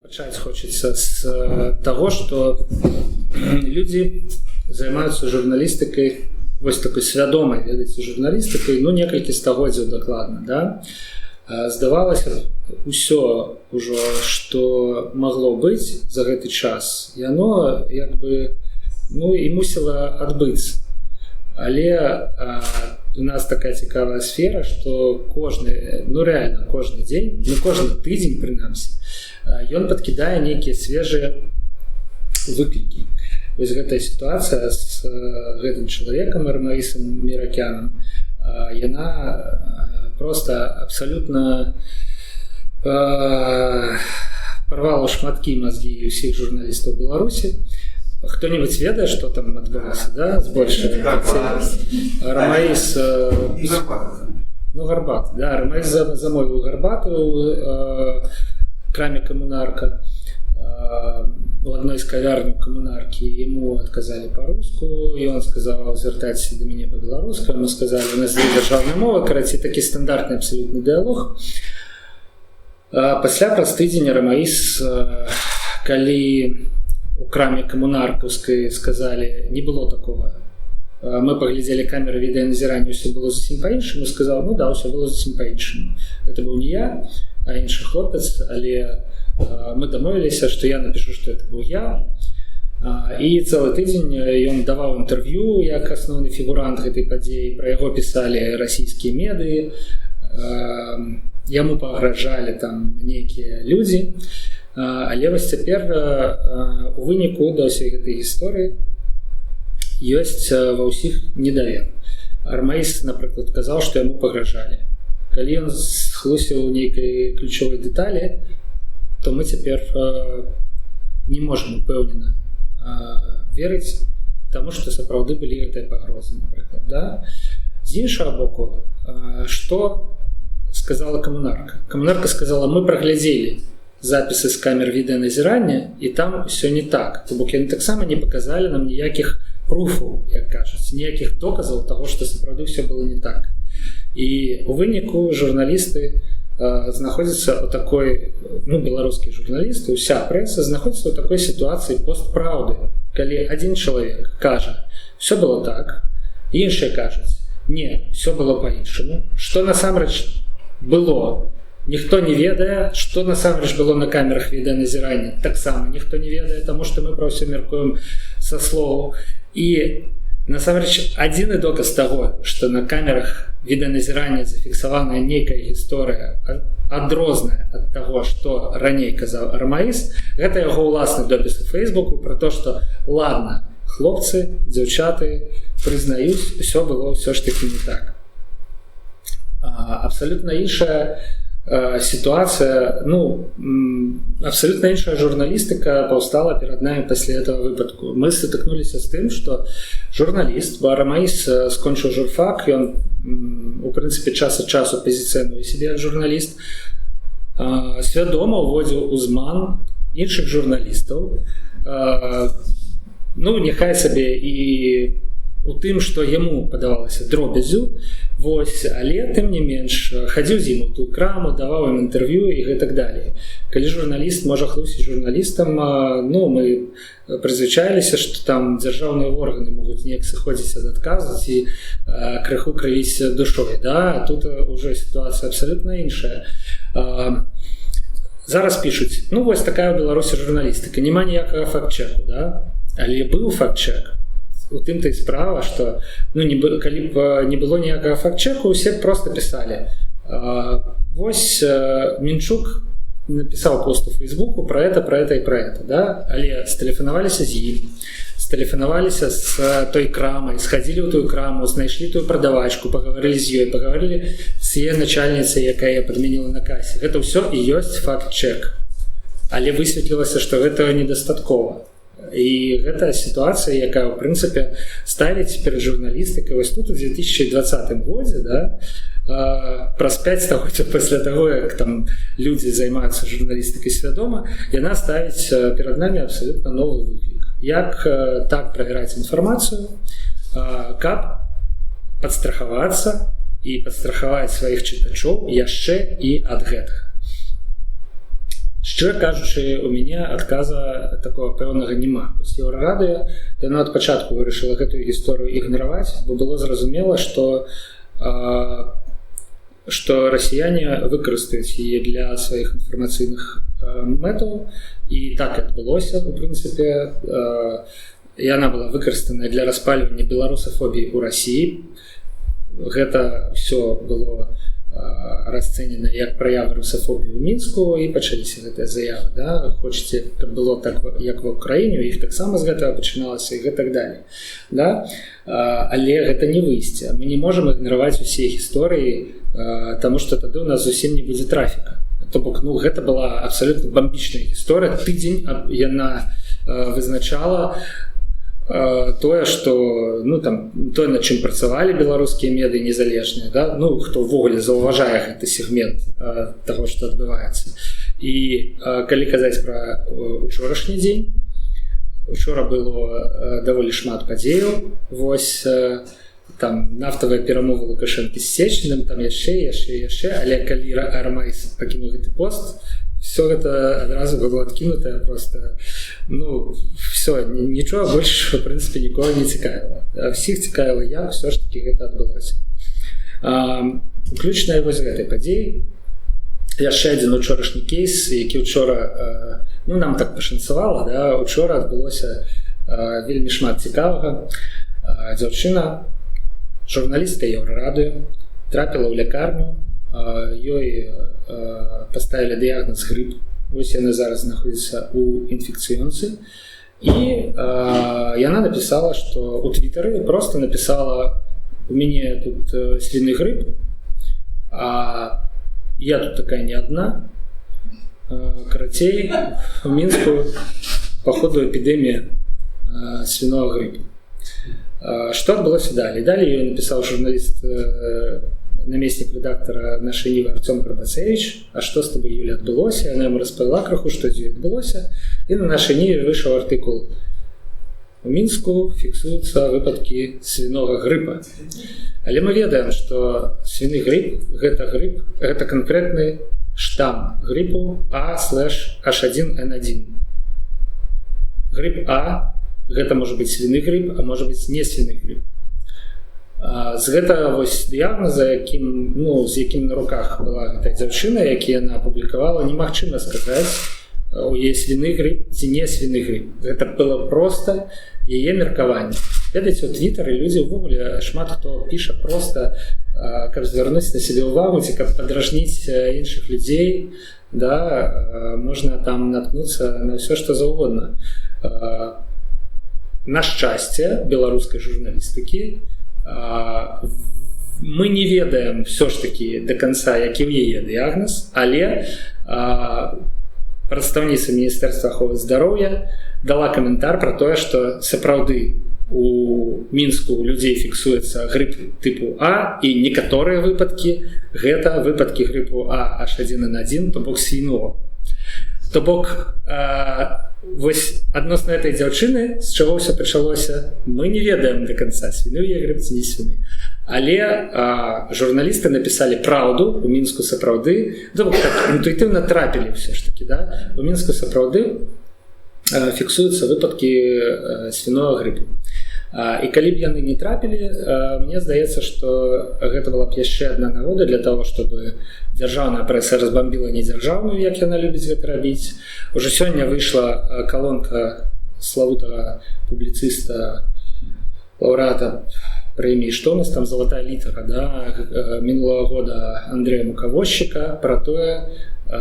Пачаць хочацца з таго, што людзі займаюцца журналістыкай, вось такой свядомай, ведаеце, журналістыкай, ну, некалькі стагоддзяў дакладна, да? Здавалася, ўсё ўжо, што магло быць за гэты час, яно як бы, ну, і мусіла адбыцца. Але у нас такая цікавая сфера, што кожны, ну, реально кожны дзень, ну, кожны тыдзень прынамсі, ён падкідае нейкія свежыя выклікі. Вось гэтая сітуацыя з гэтым чалавекам, Армаісам Міракянам, яна просто абсалютна парвала шматкі мазгі ўсіх журналістаў Беларусі. Хто-нибудь ведае, что там адбылося, да? Збольш Рамаіс, ну, гарбат, да, Рамаіс замовіў гарбату краме «Камунарка», у адной з кавярняў «Камунаркі». Ему адказалі па-руску, і он сказаў: «Звяртайся да мяне па-беларуску». Мы сказали: «У нас дзяржаўная мова». Карацей, такі стандартны абсалютны дыалог. Пасля, праз тыдзень, Рамаіс, калі у краме камунаркаўскай сказалі: «Не было такого, мы паглядзелі камеры відэаназірання, ўсё было зусім па-іншаму», сказал: «Ну да, ўсё было зусім па-іншаму, это быў не я, а іншы хлопец, але мы дамовіліся, что я напишу, что это был я». І цэлы тыдзень ён даваў інтэрв'ю як асноўны фігурант гэтай падзеі, пра яго пісалі расійскія медыі, яму пагражалі там нейкія людзі. Але вось цяпер у выніку да ўсёй гэтай гісторыі ёсць ва ўсіх недавер. Армаіс, напрыклад, казаў, што яму пагражалі. Калі ён схлусіў нейкай ключавой дэталі, то мы цяпер не можам упэўнена верыць таму, што сапраўды былі гэтыя пагрозы, напрыклад, да? З іншага боку, что сказала «Камунарка»? «Камунарка» сказала: «Мы праглядзелі запісы з камер відэаназірання, і там ўсё не так». То бок яны таксама не показалі нам ніякіх пруфаў, як кажуць, ніякіх доказаў того, что сапраўды все было не так. І у выніку журналісты знаходзяцца у такой, ну, беларускія журналісты, уся прэса знаходзіцца ў такой сітуацыі постпраўды, калі адзін чалавек кажа: «Все было так», іншыя кажуць: «Не, все было по-іншаму». Что насамрэч было, ніхто не ведае. Что насамрэч было на камерах відэаназірання, таксама ніхто не ведае, таму что мы пра ўсё мяркуем са словаў. І насамрэч адзіны доказ таго, что на камерах відэаназірання зафіксаваная нейкая гісторыя, адрозная ад таго, что раней казаў Армаіс, гэта яго ўласны допіс у Фейсбуку про то, что «ладно, хлопцы, дзяўчаты, прызнаюсь, ўсё было ўсё ж таки не так». Абсолютно іншая ситуация, ну, абсолютно іншая журналістыка паўстала перад нами пасля этого выпадку. Мы сутыкнуліся з тым, что журналіст Барамаіс скончыў журфак, ён у прынцыпе час ад часу пазіцыянуе себе як журналіст, свядома ўводзіў у зман іншых журналістаў, ну, няхай сабе і у тым, што яму падавалася дробязю. Вось, але тым не менш хадзіў з ім у ту краму, даваў ім інтэрв'ю і гэтак далее. Калі журналіст можа хлусіць журналістам, ну, мы прызвычаіліся, што там дзяржаўныя органы могуць неяк сыходзіць ад адказу ці крыху крывіць душой, да? Тут уже сітуацыя абсалютна іншая. Зараз пішуць: «Ну вось такая ў Беларусі журналістыка, няма ніякага факт-чеку», да? Але быў факт-чек. У тым-то і справа, что, ну, не, калі б не было ніякага факт-чеку, усе просто писали: «Вось Мінчук написал пост у Фейсбуку про это, про это и про это», да? Але стэлефанаваліся з ім, стэлефанаваліся з той крамай, схадзілі ў тую краму, знайшлі тую прадавачку, пагаварылі з ёй, пагаварылі з яе начальніцай, якая падмяніла на касе. Гэта ўсё і ёсць факт-чек. Але высветлілася, что гэтага недастаткова. І гэта сітуацыя, якая ў прынцыпе ставіць перад журналістыкай вось тут, у 2020 годзе, да, праз 5 стагоддзяў пасля таго, як там людзі займаюцца журналістыкай свядома, яна ставіць перад намі абсалютна новы выклік: як так правяраць інфармацыю, каб падстрахавацца і падстрахаваць сваіх чытачоў яшчэ і ад гэтага. З Шчыра кажучы, у мяне адказа такого пэўнага няма. Еўрарадыё, яно ад пачатку вырашыла гэтую гісторыю ігнараваць, бо было зразумела, што расіяне выкарыстаюць яе для сваіх інфармацыйных мэтаў, і так адбылося. У прынцыпе, яна была выкарыстаная для распальвання беларусафобіі ў Расіі. Гэта все было расцэнена як праявы русафобіі ў Мінску, і пачаліся гэтыя заявы, да? Хочаце, каб было так, як ва Украіне, у іх таксама з гэтага пачыналася, і гэтак далее, да? Але гэта не выйсце. Мы не можам ігнараваць усе гісторыі, таму что тады у нас зусім не будзе трафіка. То бок, ну, гэта была абсолютно бамбічная гісторыя. Тыдзень яна вызначала тое, что, ну, там, тое, над чым працавалі беларускія меды незалежныя, да? Ну, хто ўвогуле заўважае гэты сегмент того, что адбываецца. І калі казаць про учорашні дзень, учора было даволі шмат падзеяў. Вось там нафтавая перамова Лукашэнкі з Сечыным, там яшчэ, яшчэ, яшчэ. Але калі Арамайс пакінуў гэты пост, все гэта адразу было адкінутае просто. Ну, все, нічога больш, в прынцыпе, нікога не цікавіла. Всех цікавіла, як все ж таки гэта адбылося, уключная вось гэтай падзеі. Яшчэ адзін учорашні кейс, які учора, ну, нам так пашанцавала, да, учора адбылося вельмі шмат цікавага. Дзяўчына, журналістка Еўрарадыё, трапіла ў лякарню, ёй паставілі дыягназ грып. Вось яна зараз знаходзіцца у інфекцыёнцы, і яна написала, что у твиттары просто написала: «У мяне тут свіны грып, а я тут такая не одна, карацей, у Мінску, походу, эпідэмія свиного гриппа». Что адбылося далей? Далей ёй напісаў журналіст, намеснік рэдактара Нашай Нівы Артём Гарбацевич: «А что с тобой, Юля, адбылося?» Она ему распавяла крыху, што з ёй адбылося, і на Нашай Ніве выйшаў артыкул: «У Мінску фіксуюцца выпадкі свінога грыпа». Але мы ведаем, что свіны грып — гэта грып, гэта канкрэтны штамм грыпу А/H1N1. Грып А — гэта можа быць свіны грып, а можа быць не свіны грып. З гэтага вось дыягназа, якім, ну, з якім на руках была гэтая дзяўчына, які яна апублікавала, немагчыма сказаць, у яе свіны грып ці не свіны грып. Гэта было просто яе меркаванне. Ведаеце, у твиттары людзі ўвогуле, шмат хто піша просто, каб звярнуць на сябе ўвагу ці каб падражніць іншых людзей, да. Можна там наткнуцца на все, что заўгодна. На шчасце беларускай журналістыкі, мы не ведаем все ж таки до конца, які ў яе дыягназ, але прадстаўніца Міністэрства аховы здароўя дала каментар про тое, что сапраўды у Мінску у людзей фіксуецца грып тыпу А, і некаторыя выпадкі — гэта выпадкі грыпу А H1N1, то бок свіного. То бок вось адносна этой дзяўчыны, з чаго ўсё пачалося, мы не ведаем до конца, свіны яе грып ці не свіны, але журналісты написали праўду: у Мінску сапраўды, то бок так інтуітыўна трапілі все ж таки, да, у Мінску сапраўды фіксуюцца выпадкі свіного грыпу. І калі б яны не трапілі, мне здаецца, что гэта была б яшчэ одна нагода для того, чтобы дзяржаўная прэса разбамбіла недзяржаўную, як яна любіць гэта рабіць. Уже сёння выйшла калонка славутага публіцыста, лаўрэата прэміі, что у нас там, «Залатая літара», да, мінулого года Андрея Мукавозчыка про тое,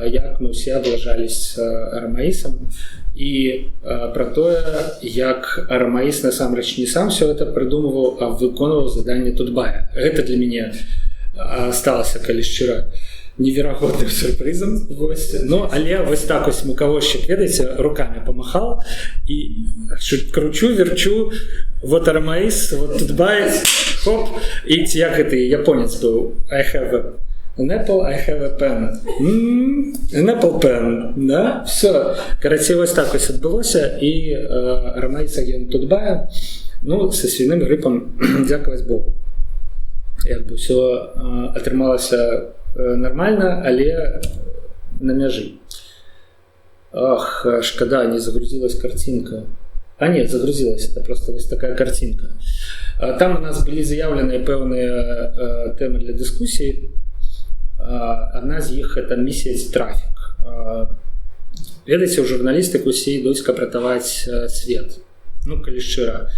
як мы ўсе аблажались Арамаісам, і про тое, як Арамаіс насамрэч не сам все это прыдумываў, а выконваў заданне Тутбая. Гэта для мяне сталася, калі шчыра, неверагодным сюрпрызам. Вось. Ну, але вось так вось Мукавозчык, ведаеце, руками помахал і кручу верчу вот Арамаіс, вот Тутбай, хоп. І ці як гэты японец быў: «I have a An apple, I have a pen. An apple pen», да? Все. Карацей, вось так вось адбылося, і Арамаіс — агент Тутбая. Ну, са свіным грыпам, дзякаваць Богу, як бы ўсё атрымалася нармальна, але на мяжы. Ах, шкада, не загрузилась картинка. А нет, загрузилась, это просто вось такая картинка. Там у нас былі заяўленыя пэўныя тэмы для дыскусіі. Адна з іх — это місія ці трафік. Ведаеце, у журналістыку усе ідуць, каб ратаваць свет. Ну, калі шчыра,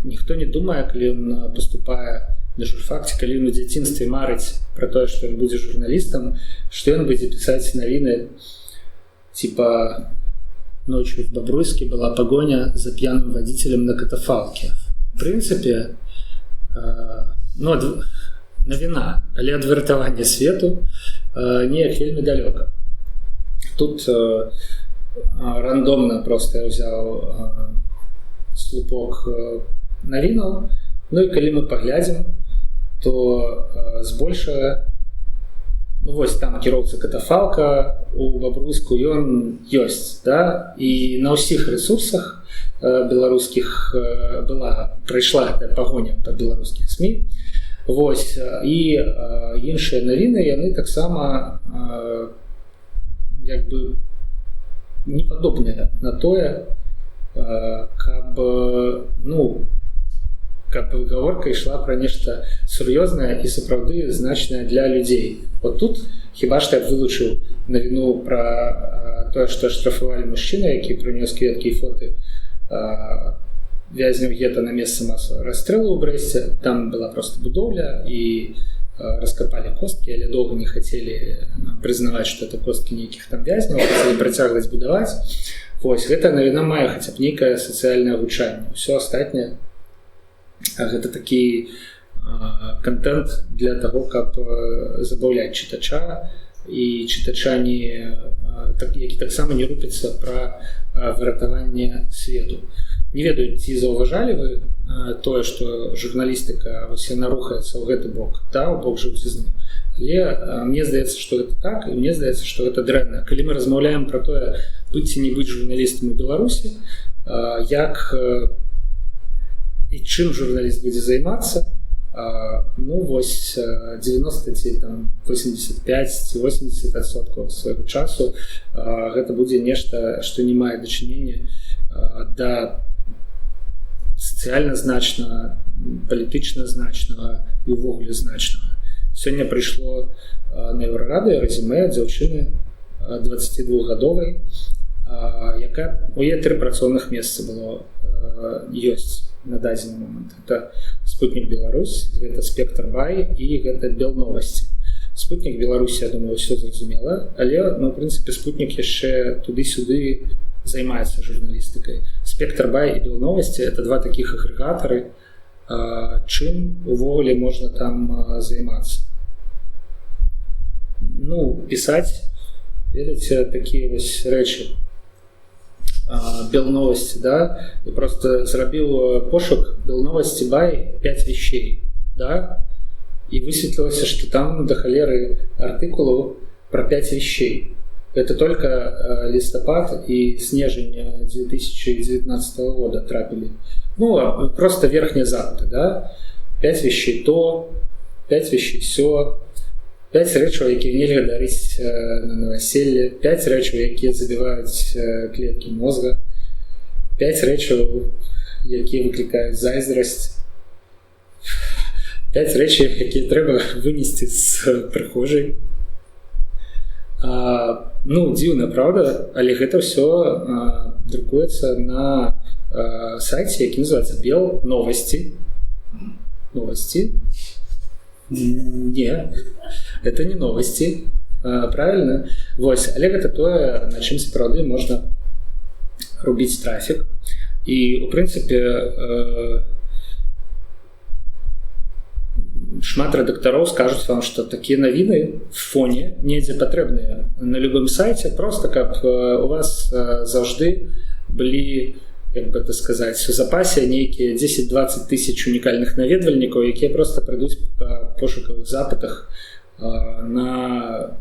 ніхто не думае, калі ён паступае на журфак ці калі ён у дзяцінстве марыць пра тое, што ён будзе журналістам, што ён будзе пісаць навіны типа «Ночью в Бобруйске была погоня за пьяным водителем на катафалке». В принципе, ну, навіна, але ад выратавання свету неяк вельмі далёка. Тут рандомна просто я взял слупок навінаў. Ну і калі мы паглядзім, то збольшага, ну, вось там кіроўца катафалка у Бабруйску, ён ёсць, да, і на ўсіх ресурсах беларускіх была, прайшла гэтая пагоня па беларускіх СМІ. Вось, і іншыя навіны, яны таксама як бы не падобныя на тое, каб ну, каб гаворка ішла пра нешта сур'ёзнае і сапраўды значнае для людзей. Вот тут хіба што я б вылучыў навіну пра тое, што штрафавалі мужчына, які прынёс кветкі і фоты вязняў гета на месца масавага расстрэлу ў Брэсце. Там была просто будоўля, і раскапалі косткі, але доўга не хацелі прызнаваць, што это косткі нейкіх там вязняў, хацелі працягваць будаваць. Вось гэта навіна мае хаця б нейкае сацыяльнае гучанне. Ўсё астатняе — гэта такі контент для того, каб забаўляць чытача, і чытача не так, які таксама не рупіцца пра выратаванне свету. Не ведаю, ці заўважалі вы тое, што журналістыка вось яна рухаецца ў гэты бок, да, у бок жыўцізны, але мне здаецца, што гэта так, і мне здаецца, што гэта дрэнна. Калі мы размаўляем пра тое, быць ці не быць журналістам у Беларусі, як і чым журналіст будзе займацца, ну вось 90 ці там 85 ці 80% свайго часу гэта будзе нешта, што не мае дачынення да сацыяльна значнага, палітычна значнага і ўвогуле значнага. Сёння прыйшло на Еўрарадыё рэзюмэ дзяўчыны 22гадовай, якая, у яе тры працоўных месца было, ёсць на дадзены момант. Это «Спутник Беларусь», гэта «Спектр Бай» і гэта «Белновасці». «Спутник Беларусь», я думаю, все зразумела, але, ну, в прынцыпе, «Спутник» яшчэ туды-сюды займаецца журналістыкай. «Спектр Бай» і «Белновасці» — это два таких агрэгатары. Чым увогуле можна там займацца? Ну, пісаць, ведаеце, такія вось рэчы. «Белновости», да, и просто зрабіў пошук «Белновости бай 5 вещей», да, і высветлілася, что там до халеры артыкулаў про 5 вещей. Это только лістапад і снежань 2019 года трапілі. Ну, просто верхнія запыты, да, 5 вещей то, 5 вещей все, 5 рэчаў, якія нельга дарыць на наваселле, 5 рэчаў, якія забіваюць клеткі мозга, 5 рэчаў, якія выклікаюць зайздрасць, 5 рэчаў, якія трэба вынесці з прыхожай. Ну, дзіўна, правда, але гэта ўсё друкуецца на сайце, які называется «Бел новости». Новости, не, это не новости, правильно. Вось, але гэта тое, на чым сапраўды можна рубіць трафік. І у прынцыпе шмат рэдактароў скажуць вам, что такія навіны в фоне недзе патрэбныя на любым сайце, просто каб у вас заўжды былі, як бы это сказать, у запасе нейкія 10-20 тысяч унікальных наведвальнікаў, якія просто прыйдуць па пошукавых запытах на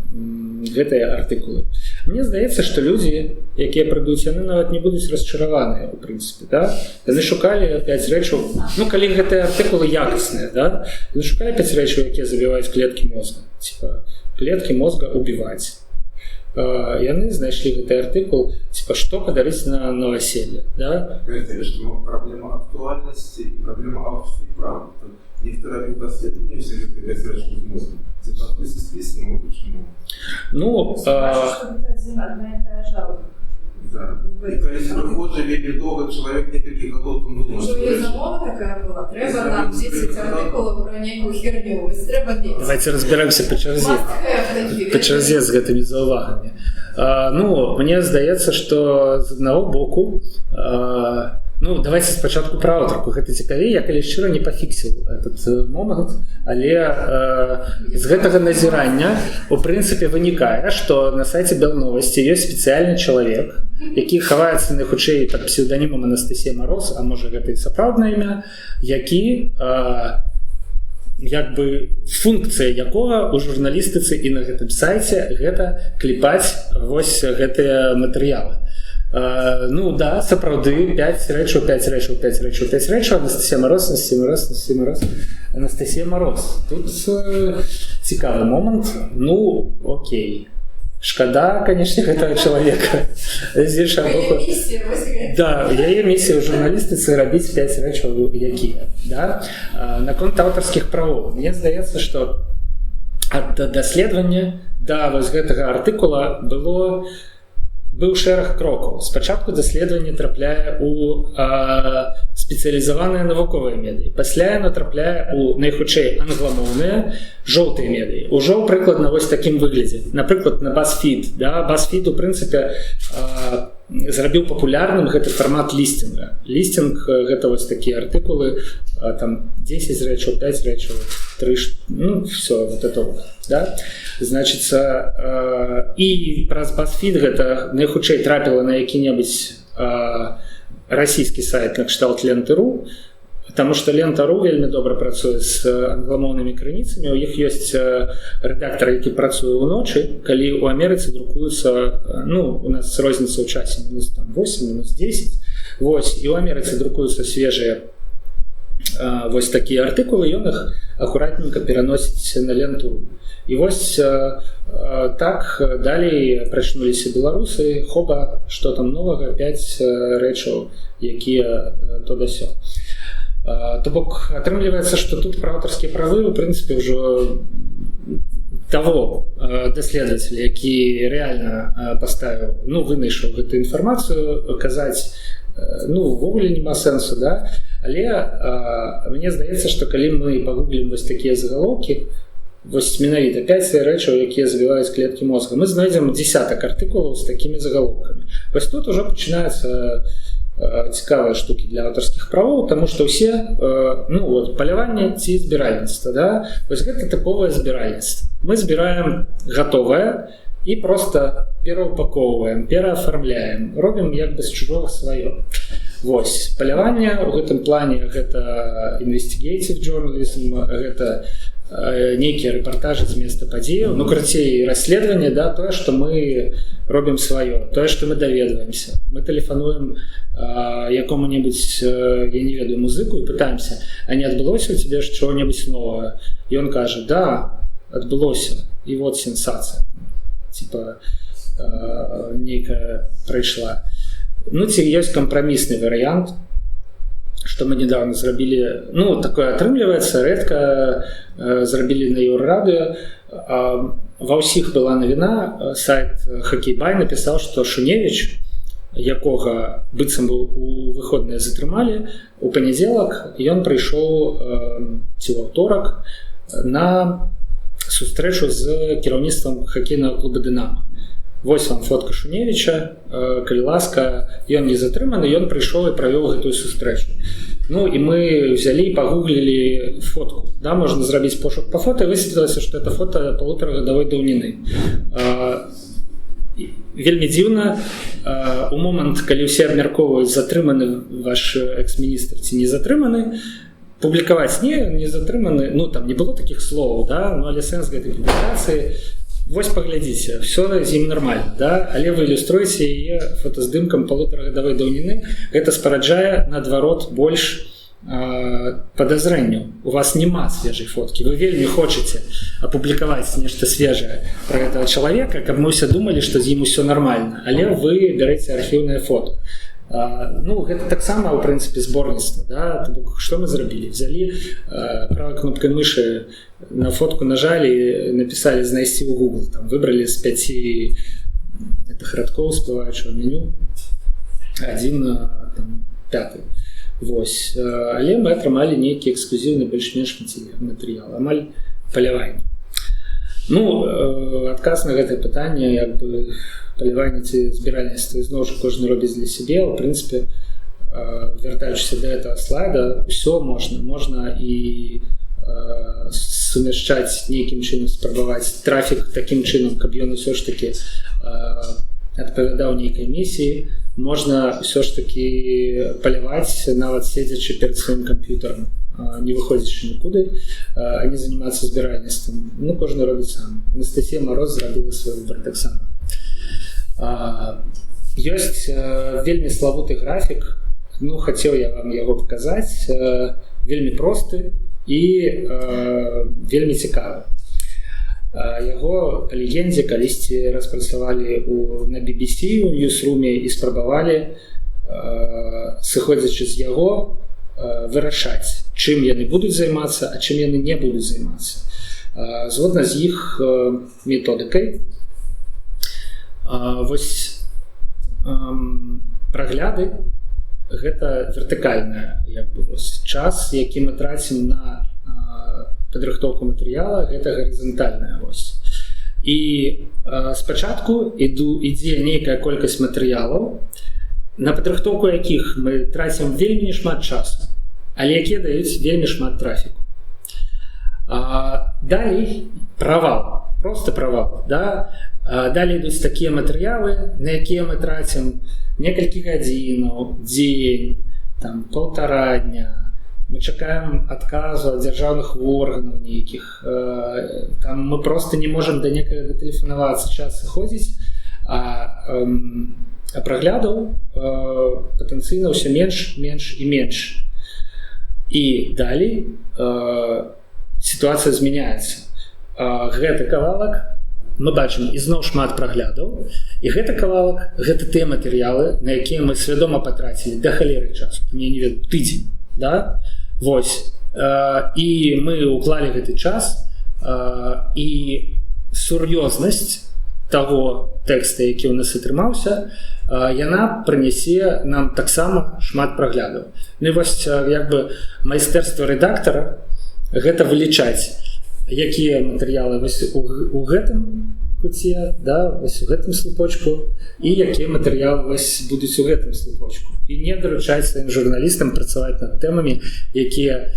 гэтыя артыкулы. Мне здаецца, што людзі, якія прыйдуць, яны нават не будуць расчараваныя, у прынцыпе, да? Яны шукалі 5 рэчаў, ну, калі гэтыя артыкулы якасныя, да? Яны шукалі 5 рэчаў, якія забіваюць клеткі мозга, типа клетки мозга убивать. Яны знайшлі гэты артыкул, типа, что подарить на новоселье, да? Праблема актуальнасці і праблема аўтарскіх прав. Нехта рабіў даследаванне ўсіх гэтых рэчаў з мозгам. Ну, почему? Ну, одна и та же аўтарка. Да. І калі прыходжа вельмі доўга, чалавек некалькі гадоў там думаў, Ужо і замова такая была. Трэба нам 10 артыкулаў пра нейкую херню. Вось трэба мець. Давайте разберемся па чарзе. Must have такі, Па чарзе з гэтымі заўвагамі. Ну, мне здаецца, што з аднаго боку, ну, давайте спачатку пра аўтарку, гэта цікавей. Я, калі шчыра, не пафіксіў этот момант, але з гэтага назірання у прынцыпе вынікае, што на сайце Белновасці ёсць спецыяльны чалавек, які хаваецца найхутчэй пад псеўданімам Анастасія Мароз, а можа, гэта і сапраўднае імя, які як бы функцыя якога ў журналістыцы і на гэтым сайце — гэта клепаць вось гэтыя матэрыялы. Ну да, сапраўды 5 рэчаў, 5 рэчаў, 5 рэчаў, 5 рэчаў, Анастасія Мароз, Анастасія Мароз, Анастасія Мароз, Анастасія Мароз. Тут цікавы момант. Ну, окей. Шкада, конечно, гэтага чалавека. З іншага Яе боку, місія вось гэта. Да, яе місія ў журналістыцы — рабіць 5 рэчаў, якія, да? Наконт аўтарскіх правоў, мне здаецца, што ад даследавання да вось гэтага артыкула быў шэраг крокаў. Спачатку даследаванне трапляе у спецыялізаваныя навуковыя медыі, пасля яно трапляе у найхутчэй англамоўныя жоўтыя медыі, ужо прыкладна вось такім выглядзе, напрыклад, на BuzzFeed, да? BuzzFeed у прынцыпе зрабіў папулярным гэты фармат лісцінга. Лісцінг — гэта вось такія артыкулы, там 10 рэчаў, 5 рэчаў, 3, ну, все вот это вот, да? Значится, і праз BuzzFeed гэта найхутчэй трапіла на які-небудзь расійскі сайт накшталт Ленты.ру, потому что Лента.ру вельмі добра працуе з англамоўнымі крыніцамі. У іх ёсць рэдактар, які працуе ўночы, калі у Амерыцы друкуюцца, ну, у нас розніца ў часе мінус там 8, мінус 10. Вось, і ў Амерыцы друкуюцца свежыя вось такія артыкулы, ён іх акуратненько пераносіць на Ленту. І вось так далей прачнуліся беларусы: хоба, что там новага, 5 рэчаў, якія то да сё. То бок атрымліваецца, что тут пра аўтарскія правы у прынцыпе ўжо того даследавателя, які реально паставіў, ну, вынайшаў гэтую інфармацыю, казаць, ну, увогуле няма сэнсу, да? Але мне здаецца, что калі мы пагуглім вось такія загалоўкі, вось менавіта 5 рэчаў, якія забіваюць клеткі мозга, мы знойдзем десятак артыкулаў з такімі загалоўкамі. Вось тут уже пачынаюцца цікавыя штукі для аўтарскіх правоў, тому что ўсе ну вот, паляванне ці збіральніцтва, да? Вось гэта тыповае збіральніцтва: мы збіраем гатовае і просто пераўпакоўваем, пераафармляем, робім як бы з чужога сваё. Вось паляванне ў гэтым плане — гэта investigative journalism, гэта нейкія рэпартажы з места падзеяў, ну, карацей, расследаванне, да, тое, што мы робім сваё, тое, што мы даведваемся. Мы тэлефануем якому-небудзь, я не ведаю, музыку і пытаемся: «А не адбылося у тебе чего-небудзь нового?» І он кажа: «Да, адбылося, і вот сенсацыя типа нейкая прайшла». Ну, ці ёсць кампрамісны варыянт, что мы недавно зрабілі, ну, такое атрымліваецца рэдка, зрабілі на Еўрарадыё. Ва ўсіх была навіна, сайт Хакейбай напісаў, что Шуневич, якога быццам бы у выходныя затрымалі, у панядзелак ён прыйшоў ці ў аўторак на сустрэчу з кіраўніцтвам хакейнага клуба «Дынама». Вось вам фотка Шуневича, калі ласка, ён не затрыманы, ён прыйшоў і правёў гэтую сустрэчу. Ну і мы взяли, пагуглілі фотку, да, можна зрабіць пошук по фото, высветлілася, что это фото палутарагадавой даўніны. Вельмі дзіўна, у момант, калі ўсе абмяркоўваюць, затрыманы ваш экс-міністр ці не затрыманы, публікаваць: «Не, не затрыманы». Ну, там не было таких словаў, да, ну, але сэнс гэтай публікацыі: вось паглядзіце, все з ім нормально, да, але вы ілюструеце яе фотаздымкам палутарагадавой даўніны. Гэта спараджае, наадварот, больш падазрэнняў. У вас няма свежай фоткі, вы вельмі хочаце апублікаваць нешта свежае про этого чалавека, каб мы ўсе думалі, што з ім усё нармальна, але вы бярэце архіўнае фото. Ну, гэта таксама у прынцыпе зборніцтва, да? То бок што мы зрабілі? Взяли, правой кнопкой мыши на фотку нажали, написали «знайсці ў Google», там выбрали з 5 этих радкоў всплывающего меню один, там, пятый. Вось. Але мы атрымалі нейкі эксклюзіўны больш-менш матэрыял, амаль паляванне. Ну, адказ на гэтае пытанне, як бы, паляванне ці збіральніцтва, ізноў жа, кожны робіць для сябе. У прынцыпе, вяртаючыся да этого слайда, ўсё можна. Можна і сумяшчаць нейкім чынам, спрабаваць трафік такім чынам, каб ён усё ж таки адпавядаў нейкай місіі. Можна ўсё ж таки паляваць, нават седзячы перад сваім камп'ютарам, не выходзячы нікуды, а не заниматься збіральніцтвам. Ну, кожны робіць сам. Анастасія Мароз зрабіла свой выбор таксама. Ёсць вельмі славуты графік, ну, хацеў я вам яго паказаць, вельмі просты і вельмі цікавы. Яго, па легендзе, калісьці распрацавалі на BBC у ньюсруме і спрабавалі, сыходзячы з яго, вырашаць, чым яны будуць займацца, а чым яны не будуць займацца. Згодна з іх методыкай, вось прагляды — гэта вертыкальная, як бы, вось, час, які мы трацім на падрыхтоўку матэрыяла, гэта гарызантальная вось. І спачатку ідзе нейкая колькасць матэрыялаў, на падрыхтоўку якіх мы трацім вельмі шмат часу, але якія даюць вельмі шмат трафіку. Далей правал, просто правал, да? Далей ідуць такія матэрыялы, на якія мы трацім некалькі гадзінаў, дзень, там, полтора дня. Мы чакаем адказу ад дзяржаўных органаў нейкіх, там мы просто не можем да некага датэлефанавацца, час сыходзіць, а праглядаў патэнцыйна ўсё менш, менш і менш. І далей сітуацыя змяняецца. Гэты кавалак мы бачым ізноў шмат праглядаў, і гэты кавалак — гэта тыя матэрыялы, на якія мы свядома патрацілі да халеры часу, мне не ведаю, тыдзень, да? Вось, і мы уклалі гэты час, і сур'ёзнасць таго тэкста, які ў нас атрымаўся, яна прынясе нам таксама шмат праглядаў. Ну і вось, як бы, майстэрства рэдактара — гэта вылічаць, якія матэрыялы вось у гэтым куце, да, вось у гэтым слупочку, і якія матэрыялы вось будуць у гэтым слупочку, і не даручаць сваім журналістам працаваць над тэмамі, якія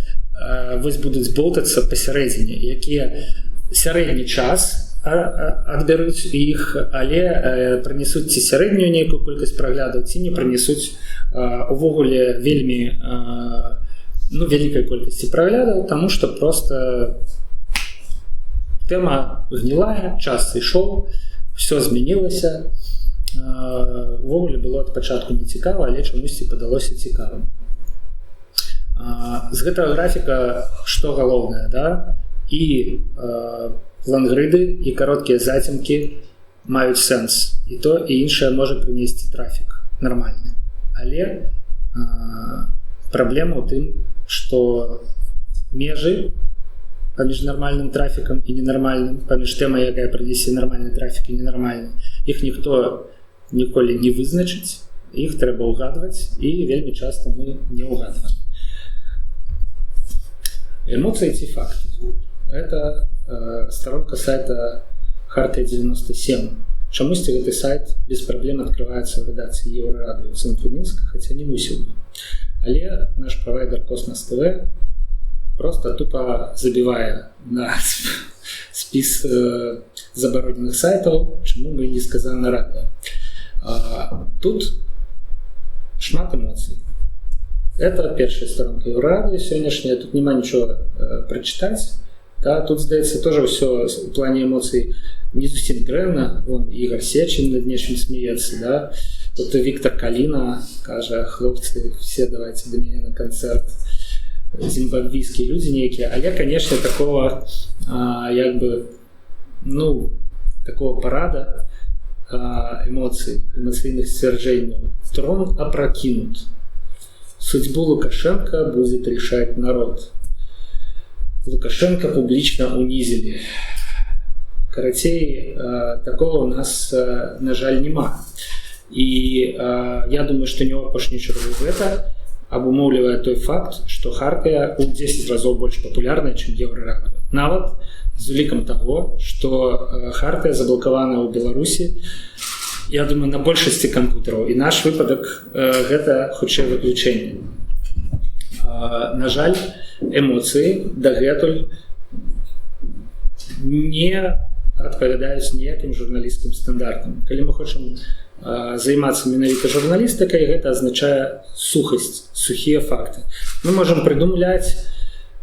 вось будуць болтацца пасярэдзіне, якія сярэдні час адбяруць іх, але прынесуць ці сярэднюю нейкую колькасць праглядаў, ці не прынесуць увогуле вельмі ну, вялікай колькасці праглядаў, таму что просто тэма гнілая, час ішоў, все змянілася, увогуле было ад пачатку не цікава, але чамусьці падалося цікавым. З гэтага графіка што галоўнае, да? І лангрыды, і кароткія зацемкі маюць сэнс, і то, і іншае можа прынесці трафік нармальны, але праблема ў тым, што межы паміж нармальным трафікам і ненармальным, паміж тэмай, якая прынесе нармальны трафік, і ненармальны, іх ніхто ніколі не вызначыць, іх трэба ўгадваць, і вельмі часта мы не ўгадваем. Эмоцыі ці факты — это старонка сайта Харта 97. Чамусьці гэты сайт без праблем открывается в рэдакцыі Еўрарадыё цэнтру Мінска, хаця не мусіў бы. Але наш правайдер Космос ТВ просто тупо забівае на спіс забароненых сайтаў, чаму мы несказанна рады. Тут шмат эмоцый. Это першая старонка Еўрарадыё сённяшняя, тут няма нічога прачытаць. Да, тут, здаецца, тоже ўсё у плане эмоцый не зусім дрэнна. Вон Ігор Сечин над нечым смеецца, да? Вот Виктор Калина кажа: «Хлопцы, все давайте до меня на концерт». зімбабвійскія людзі нейкія, але, конечно, такого як бы, ну, такого парада эмоцый, эмацыйных сцвярджэнняў. Трон опрокинут. Судьбу Лукашенко будет решать народ. Лукашенко публично унизили. Карацей, такого у нас, на жаль, няма. І я думаю, што не ў апошнюю чаргу гэта абумоўлівае той факт, што Хартыя ў 10 разоў больш папулярная, чым Еўрарадыё. Нават з улікам таго, што Хартыя заблакавана ў Беларусі, я думаю, на большасці кампутараў, і наш выпадак гэта хутчэй выключэнне. На жаль, эмоцыі дагэтуль не адпавядаюць ніякім журналісцкім стандартам. Калі мы хочам займацца менавіта журналістыкай, гэта азначае сухасць, сухія факты. Мы можам прыдумляць,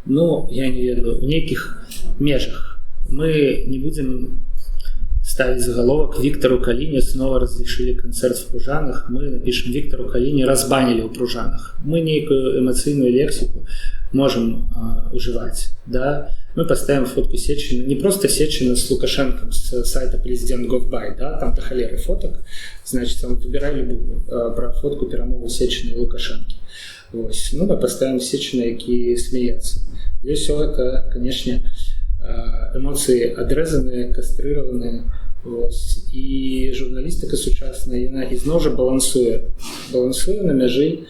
ну, я не ведаю, у нейкіх межах. Мы не будзем ставить заголовок «Виктору Калине снова разрешили концерт в Пружанах». Мы напишем: «Виктору Калине разбанили ў Пружанах». Мы нейкую эмацыйную лексику можем уживать. Да? Мы поставим фотку Сечина, не просто Сечина с Лукашенком с сайта президент Говбай, да, там до холеры фоток, значит, там выбирай любую про фотку перамову Сечина и Лукашенко. Вось. Ну, мы поставим Сечина, які смеется. И все это, конечно, эмоцыі адрэзаныя, кастрыраваныя. Вось. І журналістыка сучасная, яна ізноў жа балансуе на мяжы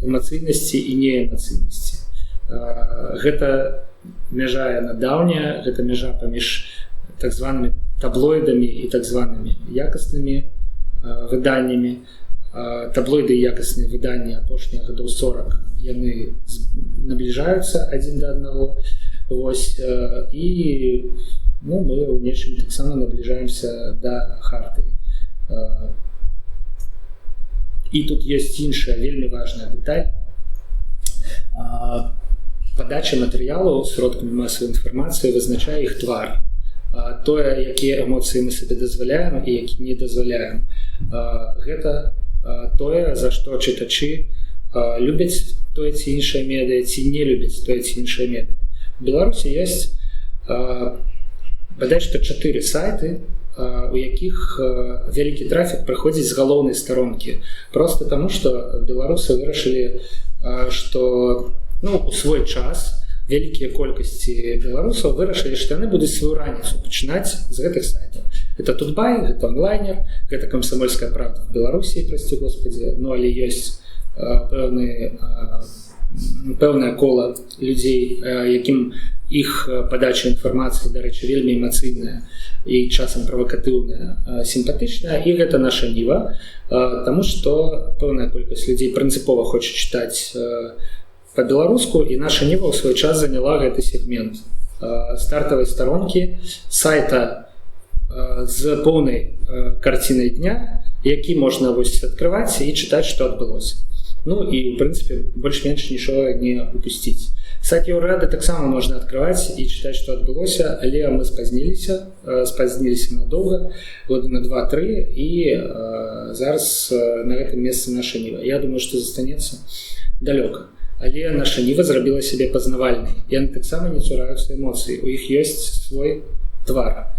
эмацыйнасці і неэмацыйнасці. Гэта мяжа, яна даўняя, гэта мяжа паміж так званымі таблоідамі і так званымі якаснымі выданнямі. Таблоіды і якасныя выданні апошнія гадоў 40 яны набліжаюцца адзін да аднаго. Вось, і, ну, мы ў нечым таксама набліжаемся да Хартыі. І тут ёсць іншая вельмі важная дэталь. Падача матэрыялаў сродкамі масавай інфармацыі вызначае іх твар. Тое, якія эмоцыі мы сабе дазваляем і які не дазваляем, гэта тое, за што чытачы любяць тое ці іншае медыа ці не любяць тое ці іншае медыа. У Беларусі ёсць бадай што чатыры сайты, у якіх вялікі трафік прыходзіць з галоўнай старонкі. Просто таму, што беларусы вырашылі, што, ну, у свой час вялікія колькасці беларусаў вырашылі, што яны будуць сваю раніцу пачынаць з гэтых сайтаў. Это Тутбай, гэта Онлайнер, гэта «Комсомольская правда» в Беларусі, прости господи, ну, але ёсць пэўнае кола людзей, якім іх падача інфармацыі, дарэчы, вельмі эмацыйная і часам правакатыўная, сімпатычная. І гэта «Наша Ніва», таму што пэўная колькасць людзей прынцыпова хоча чытаць па-беларуску, і «Наша Ніва» ў свой час заняла гэты сегмент стартавай старонкі сайта з поўнай карцінай дня, які можна вось открываць і чытаць, што адбылося. Ну і, в прынцыпе, больш-менш нічога не упусціць. Сайт Еўрарады таксама можна открываць і чытаць, што адбылося, але мы спазніліся надоўга, года на 2-3, і зараз на гэтым месцы «Наша Ніва». Я думаю, што застанецца далёка. Але «Наша Ніва» зрабіла сябе пазнавальнай. Яны таксама не цураюцца эмоцыі, у іх ёсць свой твар.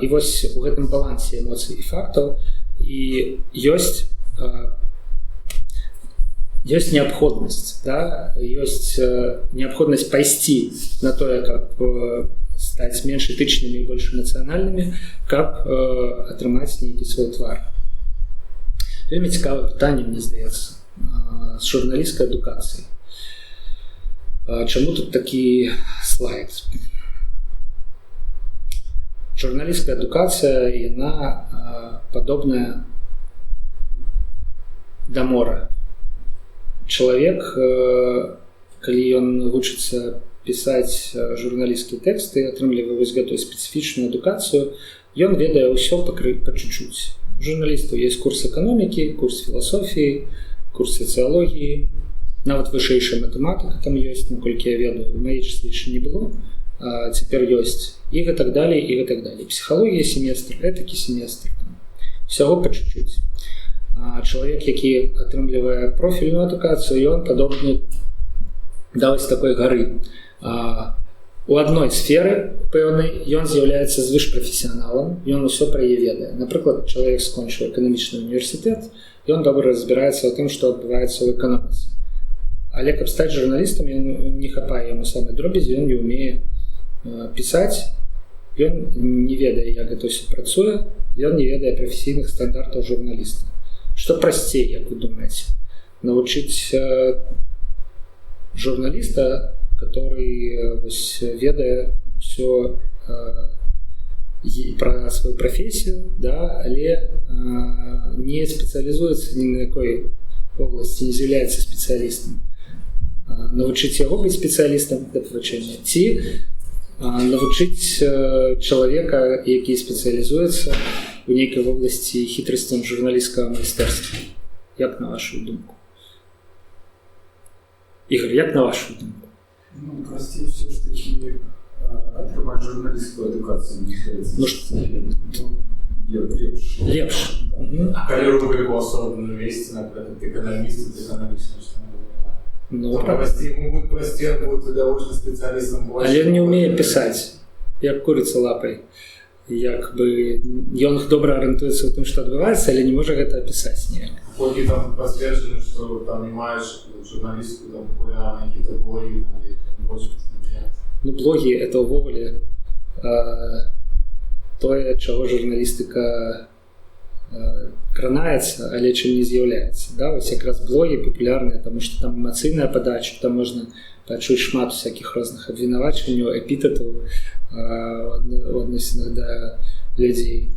І вось у гэтым балансе эмоцый і фактаў і ёсць неабходнасць, да? Ёсць неабходнасць пайсці на тое, каб стаць менш этычнымі і больш эмацыянальнымі, каб атрымаць нейкі свой твар. Вельмі цікавае пытанне, мне здаецца, з журналісцкай адукацыі. Чаму тут такі слайд? Журналісцкая адукацыя, яна падобная да мора. Чалавек, калі ён вучыцца пісаць журналісцкія тэксты, атрымлівае вось гэтую спецыфічную адукацыю, ён ведае ўсё па чуть-чуть. Журналістаў есть курс эканомікі, курс філасофіі, курс сацыялогіі, нават вышэйшая матэматыка там ёсць, наколькі я ведаю, у маей часы яшчэ не было, цяпер ёсць, і гэтак далей, і гэтак далей. Псіхалогія семестр, этыкі семестр, там, всяго па чуть-чуть. Чалавек, які атрымлівае профільную адукацыю, ён падобны Да, вось такой гары. У адной сферы пэўнай ён з'яўляецца звышпрафесіяналам, ён усё пра яе ведае. Напрыклад, чалавек скончыў эканамічны універсітэт, ён добра разбіраецца ў тым, што адбываецца ў эканоміцы. Але каб стаць журналістам, ён не хапае яму самай дробязі, ён не ўмее пісаць, ён не ведае, як гэта ўсё працуе, ён не ведае прафесійных стандартаў журналіста. Што прасцей, як вы думаеце, навучыць журналіста, который вось ведае ўсё пра сваю прафесію, да, але не спецыялізуецца ні на якой вобласці, не з'яўляецца спецыялістам, навучыць яго быць спецыялістам, да павучэння, ці навучыць чалавека, які спецыялізуецца у нейкай вобласці, хітрасцям журналісцкага майстэрства? Як на вашу думку, Ігор, як на вашу думку? Ну, прасцей усё ж такі атрымаць журналісцкую адукацыю, мне здаецца. Ну, Ну, лепш. Лепш. Да. Мгм. А калі рубрыку асобную весці, напрыклад, эканаміст, эканамічна, што Ну, там так. прасцей, ему будет прасцей, он будет відавочна спецыялістам больше. Але ён не ўмее пісаць, як курыца лапай. Як бы ён добра арыентуецца ў тым, што адбываецца, але не можа гэта апісаць ніяк. Колькі там пацверджана, што там не маеш журналістыку, там папулярныя какие-то блоги, там, или там больше. Ну, блогі — это ўвогуле тое, чаго журналістыка кранаецца, але чым не з'яўляецца. Да? Вось якраз блогі папулярныя, таму што там эмацыйная падача, там можна пачуць шмат всяких розных абвінавачванняў, эпітэтаў у адносінах да людзей,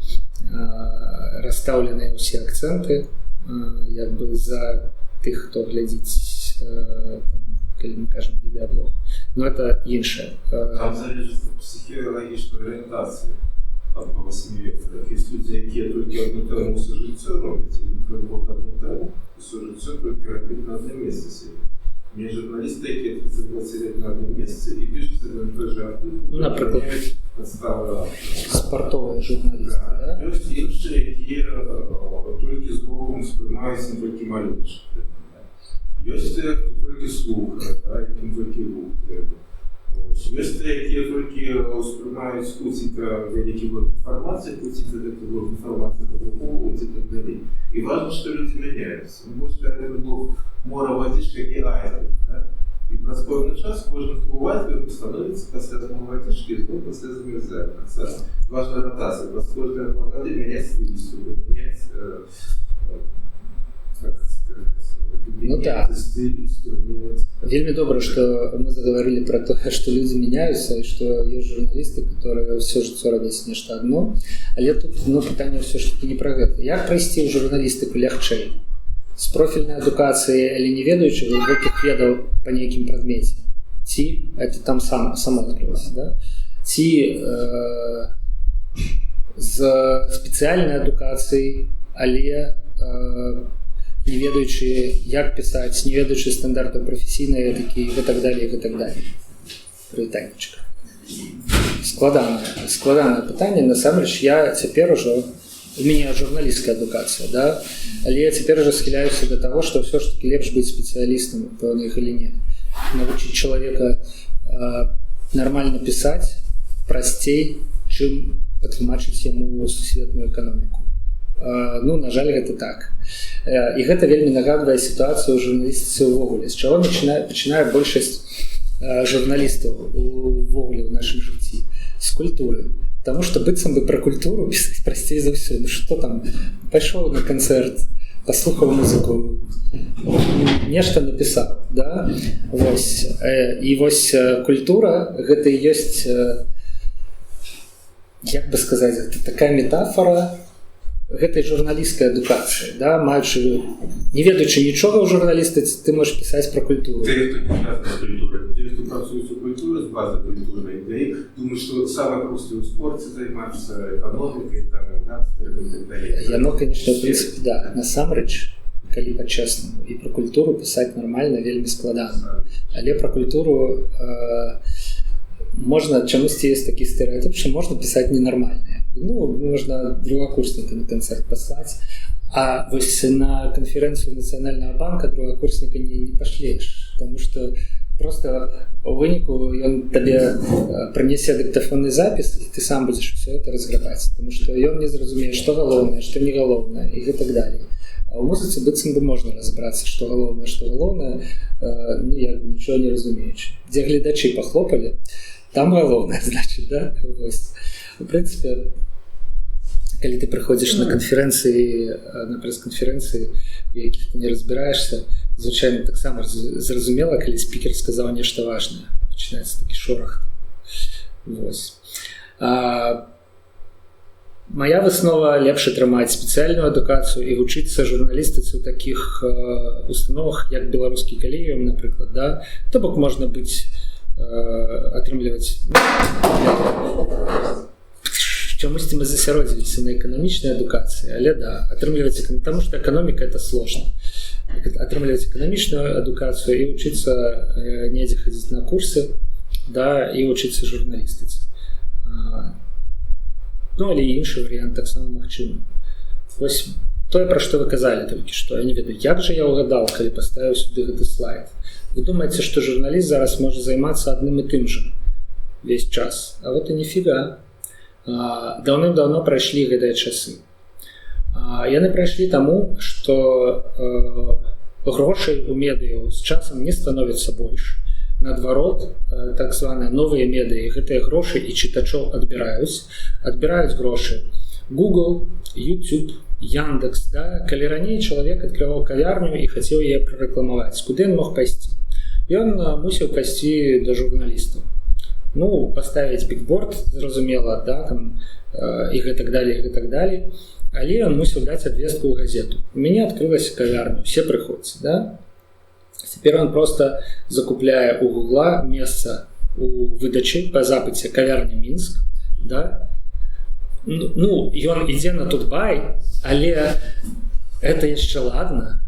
расстаўленыя ўсе акцэнты, як бы за тых, хто глядзіць, там, калі мы кажам відэаблог. Но это іншае. Там залежыць ад псіхалагічнай арыентацыі па 8 векторах. Есть людзі, якія толькі одну тэму ўсё жыццё робяць, ім трэба вот одну тэму ўсё жыццё толькі рабіць, на адным месцы сидзець. Мне журналісты, якія 30 сидят на адным месцы і пішуць один і той же артыкул, Ну, напрыклад, мяняюць падставы автора. Спартовыя журналісты, да? Ёсць іншыя, якія толькі зрокам успрымаюць, не толькі малюночак. Ёсць тыя, хто толькі слухае, да, якім толькі гук трэба. Вось. Ёсць тыя, якія толькі ўспрымаюць хуценька вялікі блок інфармацыі, хуценька гэты блок інфармацыі падрахоўваюць і так далей. І важна, што людзі мяняюцца. Ну, вось гэты блок мора, вадзічка і айсберг, да? І праз пэўны час кожны, хто ў айсбергу, становіцца пасля зноў вадзічкі і зноў пасля замерзае. Працэс. Важна ротацыя. Праз кожныя 2 гады мяняць стылістыку, мяняць, как сказать, Ну да. стиль, инструмент. Вельмі добра, што мы загаварылі пра тое, што людзі мяняюцца і што ёсць журналісты, которые ўсё жыццё робяць нешта адно. Але тут, ну, пытанне ўсё ж таки не пра гэта. Як прайсці ў журналістыку лягчэй? З профільнай адукацыі, але не ведаючы глыбокіх ведаў па нейкім прадмеце? Ці это там само адкрылася, да? Ці з спецыяльнай адукацыяй, але не ведаючы, як пісаць, не ведаючы стандартаў прафесійнай этыкі і гэтак далее, і гэтак далее? Прывітаннечка. Складанае пытанне. Насамрэч, я цяпер ужо, у мяне журналісцкая адукацыя, да, але я цяпер ужо схіляюся да таго, што ўсё ж таки лепш быць спецыялістам у пэўнай галіне. Навучыць чалавека нармальна пісаць прасцей, чым патлумачыць яму сусветную эканоміку. Ну, на жаль, гэта так. І гэта вельмі нагадвае сітуацыю ў журналістыцы ўвогуле. З чаго пачынае большасць журналістаў увогуле ў нашым жыцці? З культуры. Таму што быццам бы пра культуру пісаць прасцей за ўсё. Ну што там, пайшоў на канцэрт, паслухаў музыку, нешта напісаў, да? Вось. І вось культура гэта і ёсць, як бы сказаць, гэта такая метафора гэтай журналісцкай адукацыі, да? Маючы, не ведаючы нічога ў журналістыцы, ты можаш пісаць пра культуру. Те, хто не звязаны з культурай, те, хто працуюць у культуры, з базы культурнай ідэі, думаюць, што самае простае ў спорце займацца, эканомікай, там, гангстарамі і так далей. Яно, конечно, в принципе, да. Насамрэч, калі па-чэснаму, і пра культуру пісаць нармальна вельмі складана. Але пра культуру можна, чамусьці ёсць такі стэрэатып, што можна пісаць ненармальнае. Ну, можна другакурсніка на канцэрт паслаць, а вось на канферэнцыю Нацыянальнага банка другакурсніка не пашлеш, таму што Просто у выніку ён табе прынесе дыктафонны запіс, і ты сам будзеш все это разграбаць, потому что ён не зразумее, што галоўнае, што не галоўнае, і гэтак далей. А ў музыцы быццам бы можна разабрацца, што галоўнае, што галоўнае, ну, як бы нічого не разумеючы. Дзе гледачы пахлопалі, там галоўнае, значит, да? Вось. У прынцыпе, калі ты прыходзіш на канферэнцыі, на прэс-канферэнцыі, у якіх ты не разбіраешся, звычайна таксама зразумела, калі спікер сказаў нешта важнае, пачынаецца такі шорах. Вось. Мая выснова: лепш атрымаць спецыяльную адукацыю і вучыцца журналістыцы ў такіх установах, як Беларускі калегіум, напрыклад, да? То бок можна быць атрымліваць. Чамусьці мы засяродзіліся на эканамічнай адукацыі, але да, атрымліваць, потому что эканоміка — это сложно, атрымліваць эканамічную адукацыю і вучыцца недзе, хадзіць на курсы, да, і вучыцца журналістыцы. Ну, але і іншы варыянт таксама магчымы. Вось тое, пра што вы казалі толькі што, я не ведаю, як жа я угадал, калі паставіў сюды гэты слайд. Вы думаеце, што журналіст зараз можа займацца адным і тым жа весь час, а вот і ніфіга. Даўным-даўно прайшлі гэтыя часы. Яны прайшлі таму, што грошай у медыяў з часам не становіцца больш. Наадварот, так званыя новыя медыі гэтыя грошы і чытачоў адбіраюць. Адбіраюць грошы Google, YouTube, Яндекс, да? Калі раней чалавек адкрываў кавярню і хацеў яе прарэкламаваць, куды ён мог пайсці? Ён мусіў пайсці да журналістаў, ну, паставіць бікборд, зразумела, да, там, і гэтак далее, і гэтак далее, але ён мусіў даць абвестку ў газету: «У мяне открылася кавярня, все прыходзьце», да? Цяпер он просто закупляе у Гугла месца у выдачы по запыце «кавярня Мінск», да? Ну, ён ідзе на Тутбай, але это яшчэ ладно,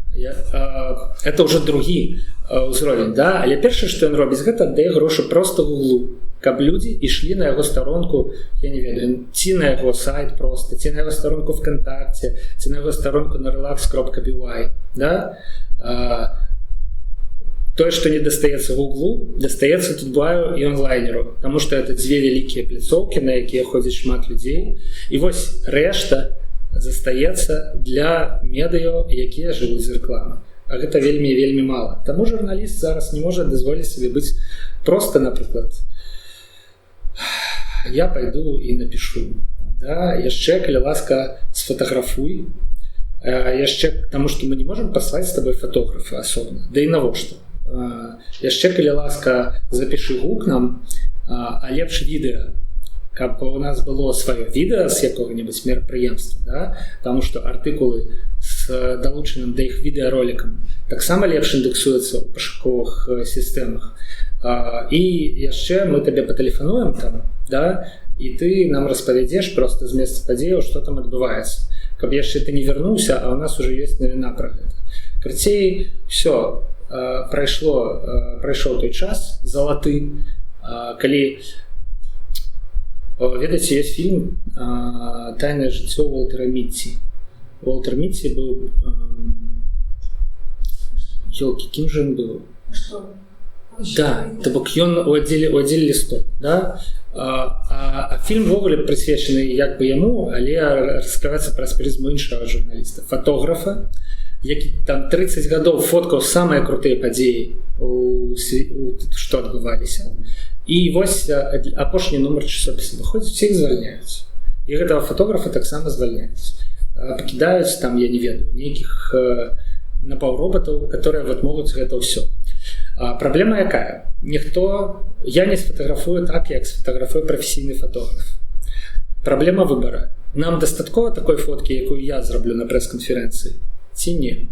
это уже другі ўзровень, да? Але першае, што ён робіць, гэта аддае грошы просто Гуглу, каб людзі ішлі на яго старонку, я не ведаю, ці на яго сайт просто, ці на яго старонку ВКонтакте, ці на яго старонку на relax.by, да? Тое, што не дастаецца Гуглу, дастаецца Тутбаю і Онлайнеру, потому что это дзве вялікія пляцоўкі, на якія ходзіць шмат людзей. І вось рэшта застаецца для медыяў, якія жывуць з рэкламы, а гэта вельмі, вельмі мала. Таму журналіст зараз не можа дазволіць сабе быць просто, напрыклад, я пойду і напишу, да? Яшчэ, калі ласка, сфотаграфуй яшчэ, потому что мы не можем паслаць с тобой фотографа асобна, да і навошта? Яшчэ, калі ласка, запішы гук нам, а лепш відэа, каб у нас было сваё відэа з якога-небудзь мерапрыемства, да? Потому что артыкулы с далучаным да іх відэаролікам таксама лепш індэксуюцца ў пашуковых сістэмах. І яшчэ мы табе патэлефануем там, да, і ты нам распавядзеш просто з месца падзеяў, что там адбываецца, каб яшчэ ты не вярнуўся, а у нас уже есть навіна про гэта. Карацей, все прайшло, прайшоў той час залаты, калі, ведаеце, есть фільм «Тайнае жыццё Уолтера Мітці». Уолтер Мітці быў, ёлки, кім же он быў? Что? Да, то бок ён у аддзеле лістов, да? А фільм увогуле прысвечаны як бы яму, але раскрываецца праз прызму іншага журналіста, фатографа, які там 30 гадоў фоткаў самыя крутыя падзеі, што адбываліся. І вось апошні нумар часопіса выходзіць, всех звальняюць, і гэтага фатографа таксама звальняюць, пакідаюць там, я не ведаю, нейкіх напаўроботаў, которые вот могуць гэта ўсё. Праблема якая? Ніхто, я не сфотаграфую так, як сфотаграфуе прафесійны фотограф. Праблема выбора: нам дастаткова такой фоткі, якую я зраблю на прэс-канферэнцыі, ці не?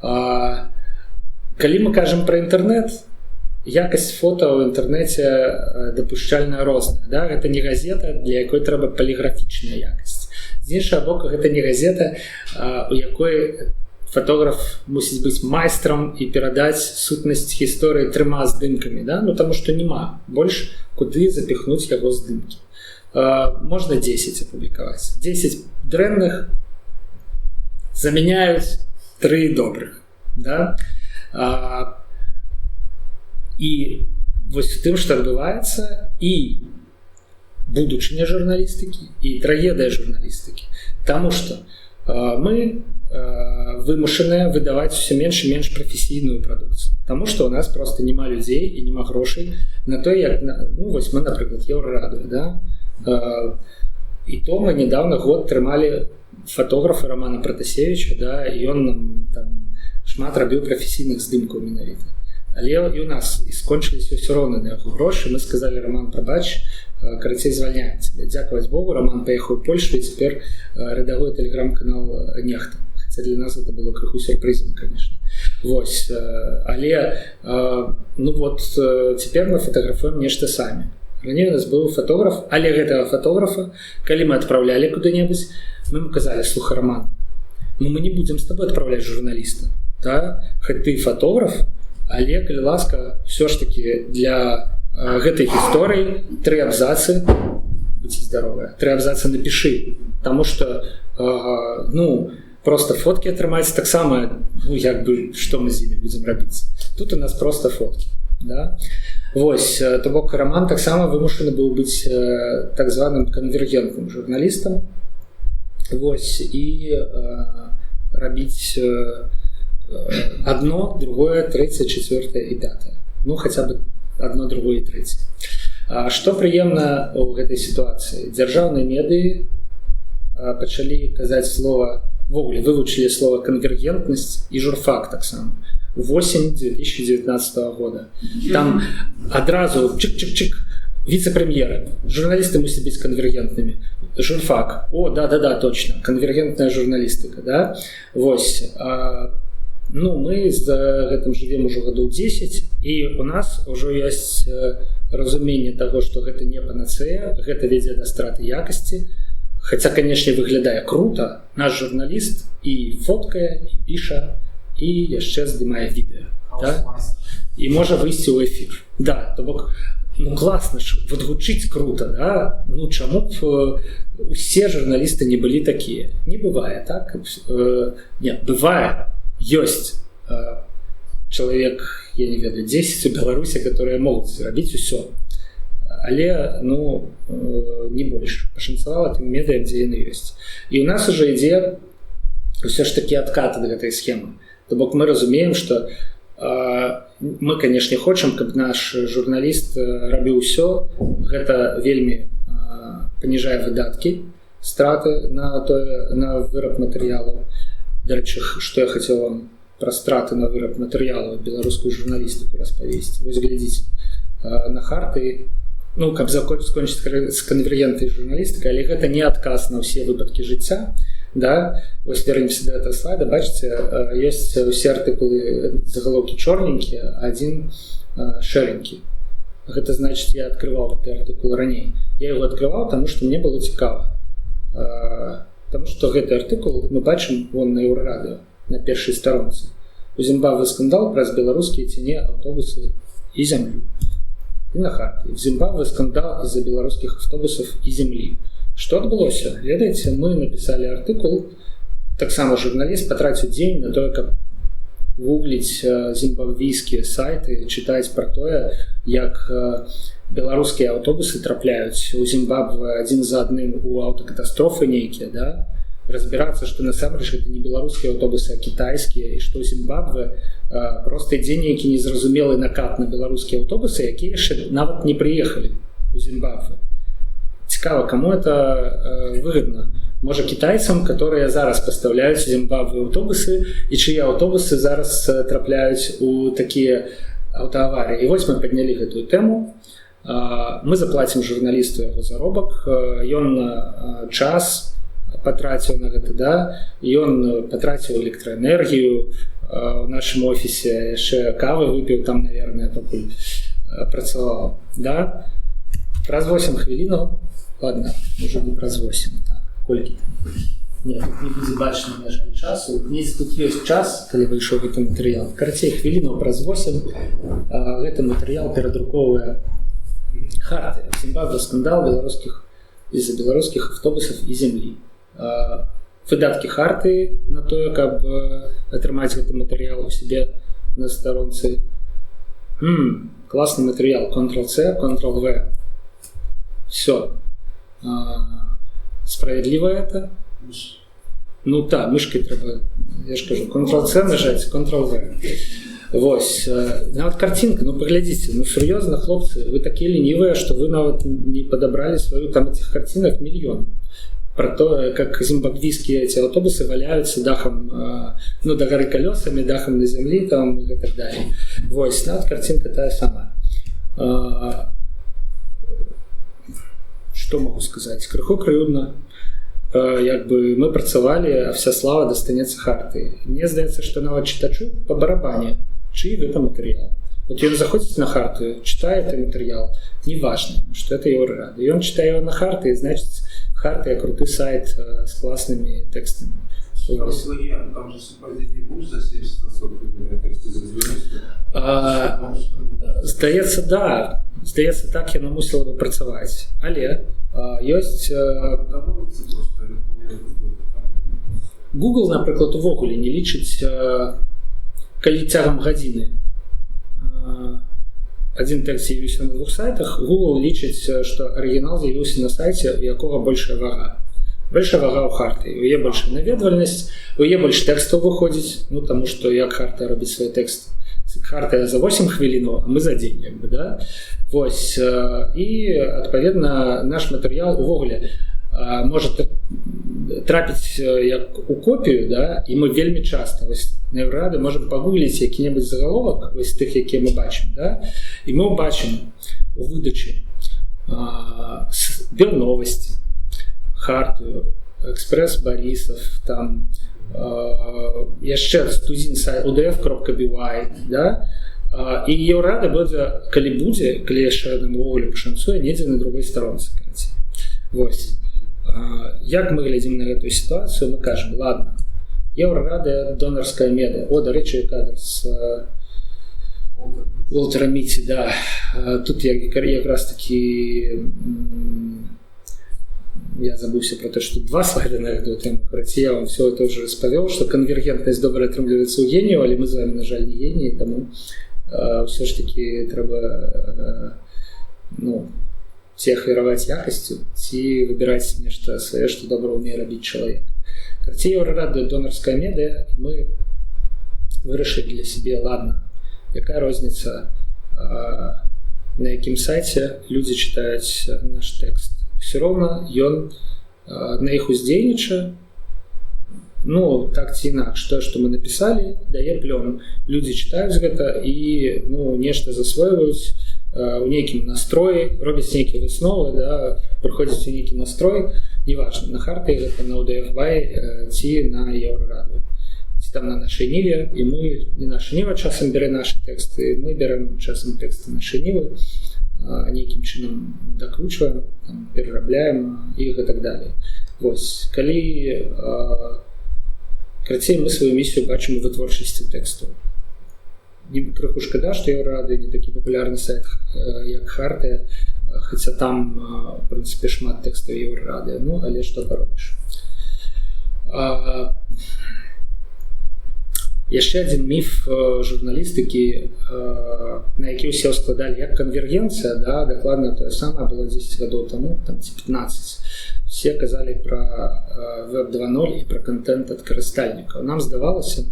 Калі мы кажам про інтэрнэт, якасць фото ў інтэрнэце дапушчальна розная, да? Гэта не газета, для якой трэба паліграфічная якасць. З іншага боку, гэта не газета, у якой фотограф мусіць быць майстрам і перадаць сутнасць гісторыі трыма здымкамі, да? Ну, таму что няма больш куды запіхнуць яго здымкі. Можна 10 апублікаваць, 10 дрэнных замяняюць 3 добрых, да? І вось у тым, што адбываецца і будучыня журналістыкі, і трагедыя журналістыкі. Таму што мы вымушаныя выдаваць все менш і менш прафесійную прадукцыю. Таму што у нас просто няма людзей і няма грошай на то, як ну, вось мы, напрыклад, Еўрарадыё, да? І то мы недавно год трымалі фатографа Романа Протасевича, да, і ён нам там шмат рабіў прафесійных здымкаў менавіта. Але і у нас і скончыліся ўсё роўна на яго грошы. Мы сказалі: «Роман, прабач, карацей, звальняем тебя». Дзякаваць Богу, Роман паехаў у Польшу і цяпер рэдагуе тэлеграм-канал «Нехта». Хотя для нас это было крыху сюрпрызам, конечно. Вось, але ну вот цяпер мы фатаграфуем нешта самі. Раней у нас быў фатограф, але гэтага фатографа, калі мы адпраўлялі куды-небудзь, мы ему казалі: «Слухай, Роман, ну мы не будзем с тобой отправлять журналіста, да? Хоть ты фотограф, але, калі ласка, все ж таки для гэтай гісторыі тры абзацы, будьте здоровы, тры абзацы напиши, потому что ну, просто фотки атрымаць таксама, ну, як бы, что мы з імі будзем рабіць? Тут у нас просто фотки, да?» Вось, то бок Роман таксама вымушаны быў быць так званым канвергентным журналістам. Вось, і рабіць одно, другое, третье, четвертое и пятое. Ну, хотя бы одно, другое и третье. А что прыемна у гэтай сітуацыі? Дзяржаўныя медыі пачалі казаць слова, увогуле вывучылі слова канвергентнасць, і журфак таксама. Восень 2019 года. Там адразу чык-чык-чык, віцэ-прэм'ер: «Журналісты мусяць быць канвергентнымі». Журфак: «О, да-да-да, точно, канвергентная журналістыка», да? Вось, ну, мы з гэтым жывем ужо гадоў 10, і у нас ўжо ёсць разуменне таго, што гэта не панацея, гэта вядзе да страты якасці. Хотя, конечно, выглядае круто: наш журналіст і фоткае, і піша, і яшчэ здымае відэа, да? І можа выйсці ў эфір, да. То бок, ну, класна ж, вот гучыць круто, да? Ну, чаму б усе журналісты не былі такія? Не бывае так. Не бывае. Ёсць чалавек, я не ведаю, 10 у Беларусі, которые могуць зрабіць усё, але, ну, не больш. Пашанцавала тым медыям, дзе яны ёсць. І у нас уже ідзе ўсё ж таки адкат ад гэтай схемы. То бок мы разумеем, что мы, конечно, хочам, каб наш журналіст рабіў усё. Гэта вельмі паніжае выдаткі, страты на тое, на выраб матэрыялаў. Дарэчы, што я хацеў вам пра страты на выраб матэрыялаў, беларускую журналістыку распавесці. Вось глядзіце на Хартыі, ну, каб скончыць з канвергентай журналістыкай, але гэта не адказ на ўсе выпадкі жыцця, да. Вось вернемся до этого слайда. Бачыце, ёсць усе артыкулы, загалоўкі чорненькія, один шэранькі. Гэта значит, я открываў гэты артыкул раней. Я его открываў, тому что мне было цікава, потому что гэты артыкул мы бачым вон на Еўрарадыо на першай старонцы: «У Зімбабве скандал праз беларускія ці не аўтобусы і зямлю». І на Хартыі: «В Зимбабве скандал из-за белорусских автобусов и земли». Что адбылося, ведаеце? Мы написали артыкул, таксама журналіст патраціў дзень на тое, каб гугліць зімбабвійскія сайты, чытаць пра тое, як беларускія аўтобусы трапляюць у Зімбабве адзін за адным у аўтакатастрофы нейкія, да, разбірацца, што насамрэч гэта не беларускія аўтобусы, а кітайскія, і што Зімбабве просто ідзе нейкі незразумелы накат на беларускія аўтобусы, якія яшчэ нават не прыехалі у Зімбабве. Цікава, кому это выгодно? Можа, китайцам, которые зараз пастаўляюць Зімбабве аўтобусы і чые аўтобусы зараз трапляюць у такія аўтааварыі. І вось мы паднялі гэтую тэму. Мы заплатім журналісту яго заробак, ён час патраціў на гэта, да, ён патраціў электраэнергію у нашым офісе, яшчэ кавы выпіў там, наверное, пакуль працаваў, да. Праз 8 хвілінаў, ладно, уже не праз 8, так, колькі там? Не, тут не будзе бачна, на жаль, часу. Недзе тут ёсць час, калі выйшаў гэты матэрыял. Карацей, хвілінаў праз 8 гэты матэрыял перадрукоўвае Хартыя: «Зімбабве скандал беларускіх из-за белорусских автобусов и земли». Выдаткі Хартыі на тое, каб атрымаць гэты матэрыял у сябе на старонцы, Класны матэрыял, Ctrl-C, Ctrl-V. Все. Справедливо это? Ну так, мышкой трэба, я ж кажу, Ctrl-C нажать, Ctrl-V. Вось, нават картинка, ну паглядзіце, ну сур'ёзна, хлопцы, вы такія ленівыя, што вы нават не падабралі сваю, там этих картинок мільён. Про то, как зимбабвийские эти автобусы валяются дахом, ну, до горы колесами, дахом на земле там и так далее. Вось, нават картинка тая самая. Что могу сказать? Крыху крыўдна. Як бы мы працавалі, а вся слава дастанецца Хартыі. Мне здаецца, што нават чытачу по барабане, чый гэта матэрыял. Вот ён заходзіць на Хартыю, чытае этот матэрыял, неважно, что это Еўрарада. Ён чытае его на Хартыі, значит, Хартыя круты сайт с классными тэкстамі. Там плагиат, там же совпадение будет за 70 на 40 тексты за 90. Здаецца, да. Здаецца, так яно мусіла бы працаваць. Але ёсць Домовиться просто, ну, там, Google, напрыклад, увогуле не лічыць, калі цягам гадзіны адзін тэкст з'явіўся на двух сайтах, Google лічыць, што арыгінал з'явіўся на сайце, у якога большая вага. Большая вага ў Хартыі, у яе большая наведвальнасць, у яе больш тэкстаў выходзіць, ну таму што як Хартыя робіць свой тэкст? Хартыя за 8 хвілінаў, а мы за дзень, як бы, да? Вось, і адпаведна наш матэрыял увогуле можа трапіць як у копію, да, і мы вельмі часта вось на Еўрарады можам пагугліць які-небудзь загаловак вось тых, якія мы бачым, да, і мы ўбачым у выдачы Белновасці, Хартыю, Экспрэс Барысаў, там яшчэ тузін сайт udf.by, да, і Еўрарада будзе, калі будзе, калі яшчэ нам увогуле пашанцуе, недзе на другой старонцы, карацей. Вось. Як мы глядзім на гэтую сітуацыю? Мы кажам: ладно, Еўрарада — донарская медыа. О, дарэчы, кадр з Уолтера Міці, да. Тут я якраз такі я забыўся про то, что два слайды на гэтую тэму. Карацей, я вам все это уже распавёў, что канвергентнасць добра атрымліваецца ў генію, але мы з вами, на жаль, не геніі, таму ўсё ж таки трэба ну, ці ахвяраваць якасцю, ці выбіраць нешта сваё, што добра ўмее рабіць чалавек. Карацей, Еўрарада — донарская медыа. Мы вырашылі для сябе: ладно, якая розніца, на якім сайце людзі чытаюць наш тэкст, все роўна ён на іх уздзейнічае, ну, так ці інакш, тое, што мы напісалі, дае плён, людзі чытаюць гэта і, ну, нешта засвойваюць у нейкім настроі, робяць нейкія высновы, да, прыходзіць у нейкі настрой, неважно, на Хартыі гэта, на UDF.by ці на Еўрараду, ці там на Нашай Ніве. І мы, не Наша Ніва часам бярэ нашы тэксты, мы бярэм часам тэксты Нашай Нівы, нейкім чынам дакручваем там, перарабляем іх і так далее. Вось, калі карацей, мы сваю місію бачым у вытворчасці тэксту. Крыху шкада, што Еўрарады не такі папулярны сайт, як Хартыя, хаця там у прынцыпе шмат тэкстаў Еўрарады, ну але што паробіш. Яшчэ адзін міф журналістыкі, на які ўсе складалі, як канвергенцыя, да, дакладна тое самае было 10 гадоў таму там ці 15, все казалі про веб 2.0 і про контент ад карыстальнікаў. Нам здавалася,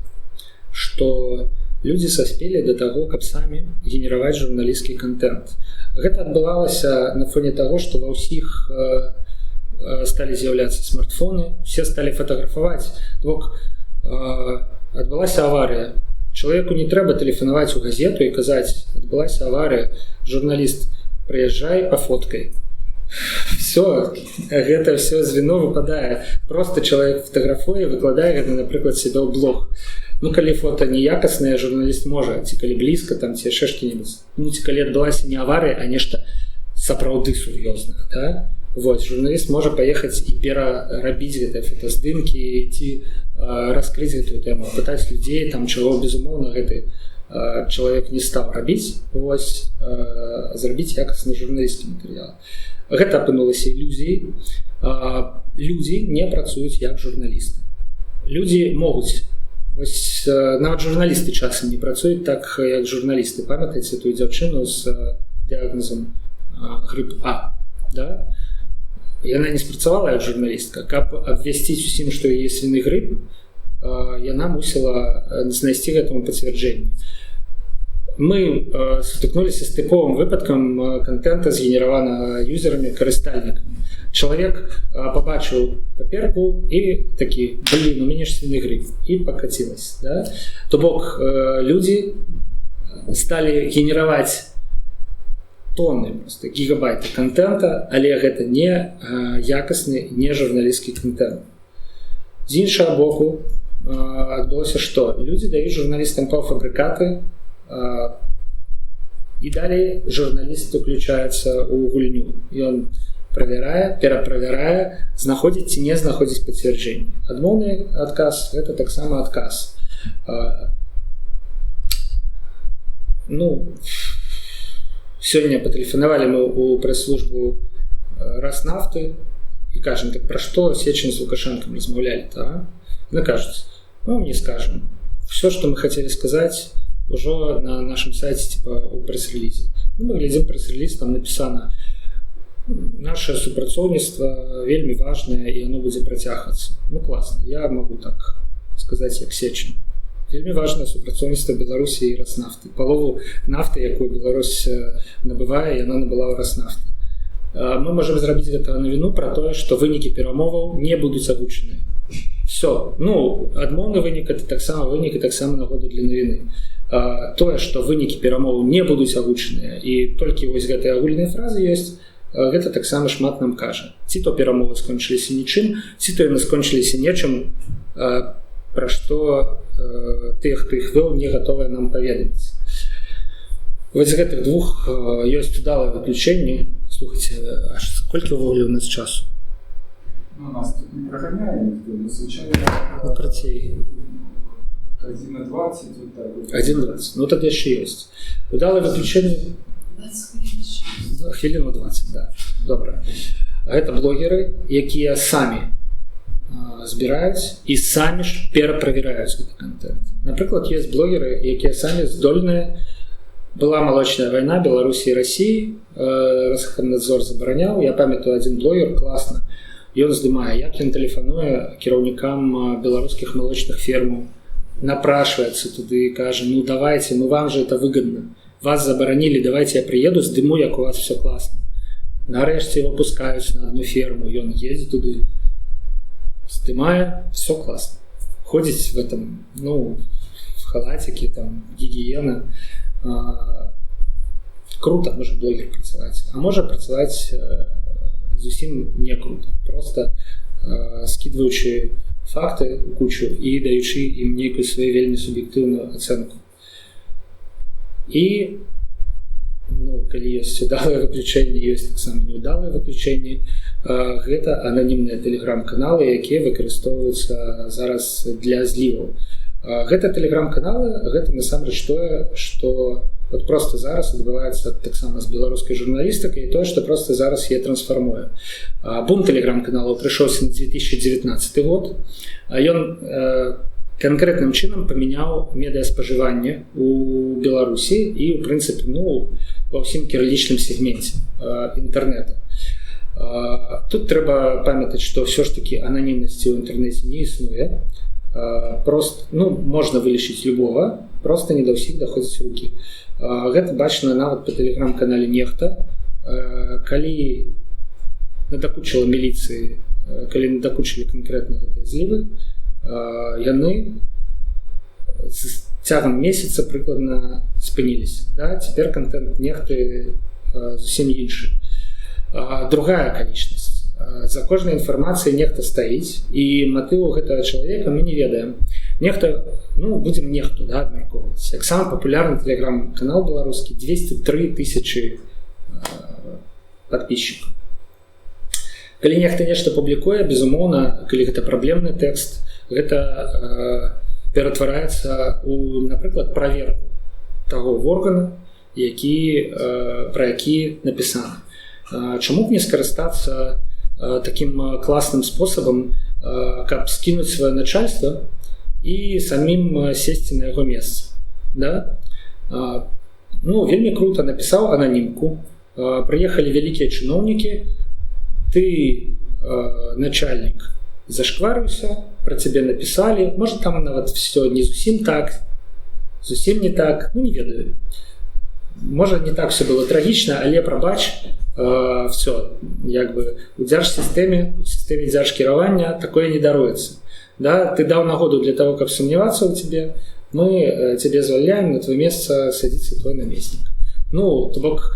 что людзі саспелі до таго, каб самі генераваць журналісцкі контент. Гэта адбывалася на фоне таго, что ва ўсіх сталі з'яўляцца смартфоны, все сталі фатаграфаваць. Бок адбылася аварыя, чалавеку не трэба тэлефанаваць у газету і казаць: «Адбылася аварыя, журналіст, прыязджай, пафоткай». Все, гэта все звено выпадае, просто чалавек фатаграфуе, выкладае гэта, напрыклад, себе ў блог. Ну, калі фото неякаснае, журналіст можа, ці калі блізка там, ці яшчэ што-небудзь, ну, ці калі адбылася не аварыя, а нешта сапраўды сур'ёзнае, да? Вот, журналіст можа паехаць і перарабіць гэтыя фотаздымкі ці раскрыць гэтую тэму, пытаць людзей там, чаго, безумоўна, гэты чалавек не стаў рабіць. Вось, зрабіць якасны журналісцкі матэрыял. Гэта апынулася ілюзіяй. Людзі не працуюць як журналісты. Людзі могуць Вось нават журналісты часам не працуюць так, як журналісты. Памятаеце тую дзяўчыну з дыягназам грып А, да? Яна не спрацавала як журналістка. Каб абвясціць усім, што яе свіны грып, яна мусіла знайсці гэтаму пацвярджэнне. Мы сутыкнуліся з тыповым выпадкам контента, згенераванага юзерамі, карыстальнікамі. Чалавек пабачыў паперку і такі: «Блин, у мяне ж свіны грып», і покатилась, да? То бок людзі сталі генераваць тонны, просто гігабайты контента, але гэта не якасны, не журналісцкі контент. З іншага боку, адбылося, што людзі даюць журналістам паўфабрыкаты, і далей журналіст уключаецца ў гульню. Ён правярае, пераправярае, знаходзіць ці не знаходзіць пацвярджэнне. Адмоўны адказ — гэта таксама адказ. Ну, сёння патэлефанавалі мы ў прэс-службу Роснафты і кажам: «Так пра што Сечин з Лукашэнкам размаўлялі?» Та ну, кажуць: «Мы вам не скажем. Все, что мы хотели сказать, ўжо на нашем сайте, типа у прэс-релізе». Ну, мы глядзім прэс-реліз, там написано: «Наше супрацоўніцтва вельмі важное і оно будзе працягвацца». Ну, класна, я могу так сказать, як Сечин: вельмі важное супрацоўніцтва Беларусі і Роснафты. Палову нафты, якую Беларусь набывае, яна набыла ў Роснафты. Мы можем зрабіць гэта навіну про тое, что вынікі перамоваў не будуць агучаныя. Все. Ну, адмоўны вынік — это таксама вынік і таксама нагода для навіны. Тое, что вынікі перамоваў не будуць агучаныя і толькі вось гэтыя агульныя фразы ёсць, гэта таксама шмат нам кажа. Ці то перамовы скончыліся нічым, ці то яны скончыліся нечым, пра што тых, хто іх вёў, не гатовыя нам паведаміць. Вось з гэтых двух ёсць удалыя выключэнні. Слухайте, аж колькі ўвогуле у нас часу? Ну, нас тут не праганяе ніхто, но звычайна Ну, працей. 1,20, вот так вот. 1,20. Ну, тады яшчэ ёсць удалае выключэнне. 20 хвілін яшчэ. Ну, хвіліну 20, да. Добра. Гэта блогеры, якія самі збіраюць і самі ж пераправяраюць гэты контент. Напрыклад, ёсць блогеры, якія самі здольныя. Была молочная вайна Беларусі і России, Роскомнадзор забараняў. Я памятаю, один блогер класна, ён здымае, як ён тэлефануе кіраўнікам беларускіх малочных фермаў, напрашваецца туды і кажа: «Ну давайте, ну вам же это выгодно, вас забаранілі, давайте я приеду, здыму, як у вас все классно». Нарэшце его пускаюць на одну ферму, ён едзе туды, здымае, все классно, ходзіць в этом, ну, в халатике, там гігіена. Круто можа блогер працаваць, а можа працаваць зусім не круто, просто скидываючы факты у кучу і даючы ім нейкую сваю вельмі суб'ектыўную ацэнку. І, ну, калі ёсць удалыя выключэнні, ёсць таксама неудалыя выключэнні. Гэта ананімныя тэлеграм-каналы, якія выкарыстоўваюцца зараз для зліваў. Гэта тэлеграм-каналы, гэта насамрэч тое, што вот просто зараз адбываецца таксама з беларускай журналістыкай, і тое, што просто зараз яе трансфармуе. Бум тэлеграм-каналаў прыйшоўся на 2019 год. Ён канкрэтным чынам памяняў медыаспажыванне у Беларусі і, у прынцыпе, ну, ва ўсім кірылічным сегменце інтэрнета. Тут трэба памятаць, што ўсё ж таки ананімнасці ў інтэрнэце не існуе. Просто, ну, можна вылічыць любого, просто не да ўсіх даходзяць рукі. Гэта бачна нават по тэлеграм-канале Нехта. Калі надакучыла міліцыі, калі надакучылі канкрэтна гэтыя злівы, яны з цягам месяца прыкладна спыніліся, да? Цяпер контент Нехты зусім іншы. Другая акалічнасць: за кожнай інфармацыяй нехта стаіць, і матыву гэтага чалавека мы не ведаем. Нехта, ну, будзем Нехту, да, абмяркоўваць як самы папулярны тэлеграм-канал беларускі, 203 тысячи подписчиков. Калі нехта нешта публікуе, безумоўна, калі гэта праблемны тэкст, гэта ператвараецца у, напрыклад, праверку таго органа, які пра які напісана. Чаму б не скарыстацца таким класным спосабам, каб скінуць сваё начальство? і самім сесці на яго месца, да? Ну, вельмі круто напісаў ананімку, прыехалі вялікія чыноўнікі, ты, начальнік, зашкварыўся, про цябе напісалі, может, там нават все не зусім так, зусім не так, ну, не ведаю, можа, не так все было трагічна, але прабач, все, як бы у дзяржсістэме, у сістэме дзяржкіравання такое не даруецца, да? Ты даў нагоду для того, каб сумневацца ў тебе, мы тебе звальняем, на твоё месца садится твой намеснік. Ну, то бок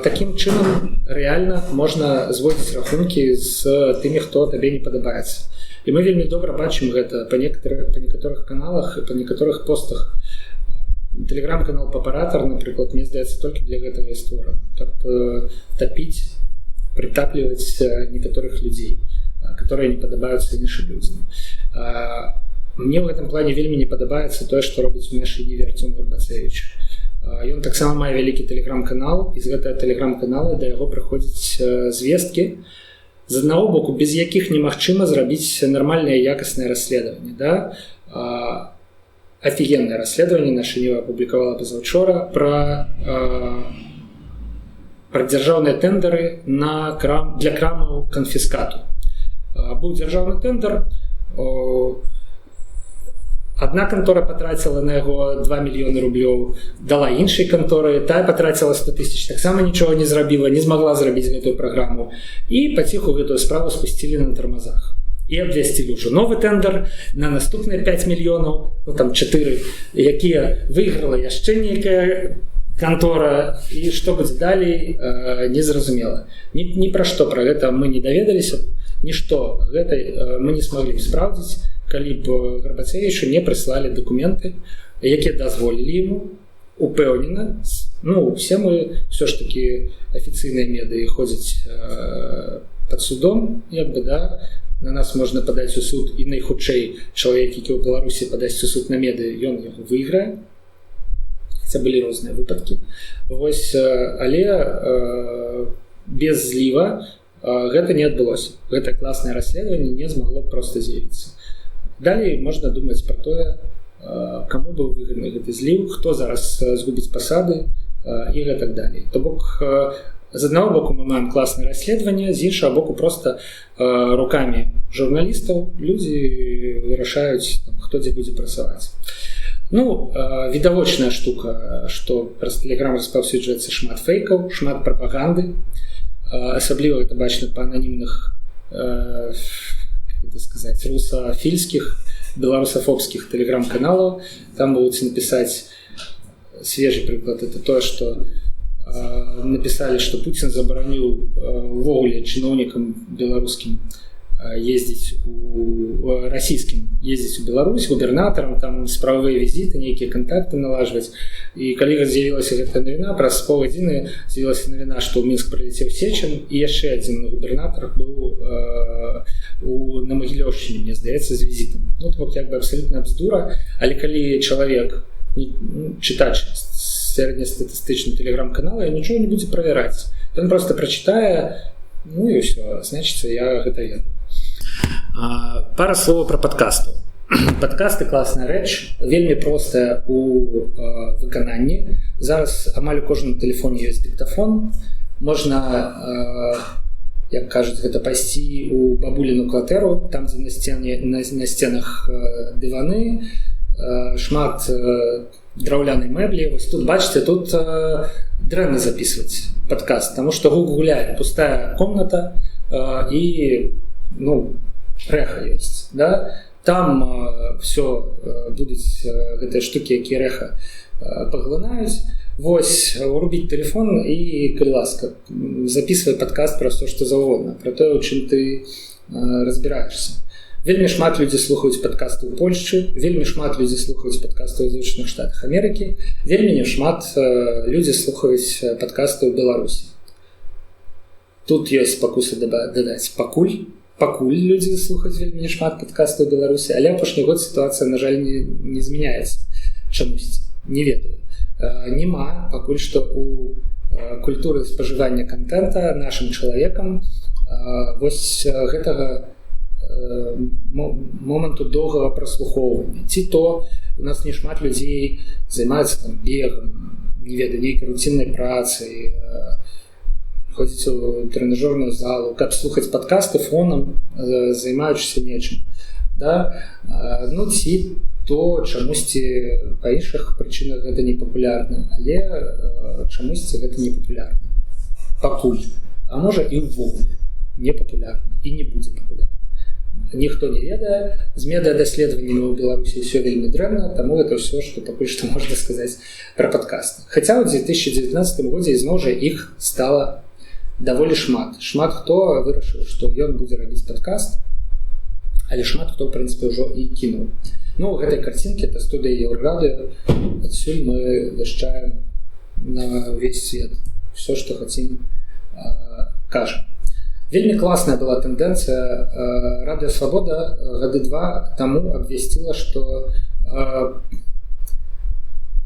таким чынам реально можна зводзіць рахункі з тымі, хто табе не падабаецца. І мы вельмі добра бачым гэта па некаторых каналах і па некаторых постах. Тэлеграм-канал «Папаратор», напрыклад, мне здаецца, толькі для гэтага і створан, каб тапіць, прытапліваць некаторых людзей, которые не падабаюцца іншым людзям. Мне ў гэтым плане вельмі не падабаецца тое, што робіць у «Нашай Ніве» Артём Гарбацевич. Ён таксама мае вялікі тэлеграм-канал, і з гэтага тэлеграм-канала да яго прыходзяць звесткі, з аднаго боку, без якіх немагчыма зрабіць нармальнае якаснае расследаванне, да? Офігеннае расследаванне «Наша Ніва» апублікавала пазаўчора пра дзяржаўныя тэндары на крам для крамаў канфіскату. Быў дзяржаўны тэндар, одна кантора потратила на яго 2 мільёны рублёў, дала іншай канторы, тая потратила 100 тысяч, таксама нічога не зрабіла, не змагла зрабіць гэтую праграму, і паціху гэтую справу спусцілі на тармазах і абвясцілі ўжо новы тэндар на наступныя 5 мільёнаў, ну, там 4, якія выйграла яшчэ нейкая кантора, і што будзе далей, незразумела. Ні пра што пра гэта мы не даведаліся, нішто гэта мы не смогли б спраўдзіць, калі б Гарбацевічу не прыслалі дакументы, якія дазволілі ему упэўнена. Ну, все мы все ж таки афіцыйныя медыі ходзяць под судом, як бы, да, на нас можна падаць у суд, і найхутчэй чалавек, які ў Беларусі падасць у суд на меды, ён яго выйграе, хотя былі розныя выпадкі. Вось, але без зліва гэта не адбылося, гэта класнае расследаванне не змагло просто з'явіцца. Далей можна думаць про тое, каму быў выгадны гэты зліў, хто зараз згубіць пасады і гэтак далей. То бок з аднаго боку мы маем класнае расследаванне, з іншага боку просто рукамі журналістаў людзі вырашаюць, там, хто дзе будзе працаваць. Ну, відавочная штука, што праз тэлеграм распаўсюджваецца шмат фэйкаў, шмат прапаганды, асабліва это бачна па ананімных, как это сказать, русафільскіх, беларусафобскіх тэлеграм-каналаў. Там будуць напісаць, свежий прыклад, это тое, что написали, что Путин забараніў увогуле чыноўнікам беларускім ездзіць у расійскім ездзіць у Беларусь, губернатарам, там справавыя візіты, нейкія кантакты налажваць. І калі з'явілася гэтая навіна, праз паўгадзіны з'явілася навіна, што ў Мінск прылецеў Сечын, і яшчэ адзін губернатар быў на Магілёўшчыне, мне здаецца, з візітам. Ну, то бок як бы абсалютная бздура, але калі чалавек не, ну, чытач сярэднестатыстычны тэлеграм-канала, нічого не будзе правяраць, ён просто прачытае: ну і ўсё, значится, я гэта ведаю. Пара слова про падкастаў. Падкасты — класная рэч, вельмі простая у выкананні. Зараз амаль у кожным тэлефоне ёсць дыктафон, можна, як кажуць, гэта пайсці у бабуліну кватэру, там, дзе на сценах дываны, шмат драўлянай мэблі. Вось тут, бачыце, тут дрэнна записывать подкаст, потому что гук гуляе, пустая комната, і, ну, рэха ёсць, да? Там все будуць гэтыя штуки, якія рэха паглынаюць. Вось урубіць телефон і, калі ласка, записывай подкаст про все, что заўгодна, про тое, у чым ты разбіраешься. Вельмі шмат людзі слухаюць падкасты ў Польшчы, вельмі шмат людзі слухаюць падкасты ў Злучаных Штатах Амерыкі, вельмі не шмат людзі слухаюць падкасты ў Беларусі. Тут ёсць спакуса дадаць пакуль. Пакуль людзі слухаюць вельмі шмат падкастаў Беларусі, але апошні год сітуацыя, на жаль, не змяняецца чамусьці, не ведаю. Няма пакуль што у культуры спажывання контента нашым чалавекам вось гэтага. моманту доўгага праслухоўвання. Ці то у нас не шмат людзей займаюцца там бегам, не ведаю, нейкай руціннай працай, ходзіць у трэнажорную залу, каб слухаць падкасты фонам, займаючыся нечым. Да? Ну ці то чамусьці па іншых прычынах гэта не папулярна, але чамусьці гэта не папулярна пакуль, а можа, і ўвогуле не папулярна і не будзе папулярна. Ніхто не ведае. З медыадаследаваннямі ў Беларусі ўсё вельмі дрэнна, таму это ўсё, што пакуль што можна сказаць пра падкасты. Хаця ў 2019 годзе ізноў жа іх стала даволі шмат. Шмат хто вырашыў, што ён будзе рабіць падкаст, але шмат хто, в прынцыпе, ўжо і кінуў. Ну, гэтай карцінкі — это студыя Еўрарадыё, адсюль мы вяшчаем на ўвесь свет, все, что хотим, кажам. Вельмі класная была тэндэнцыя: Радыё Свабода гады два таму абвясціла, что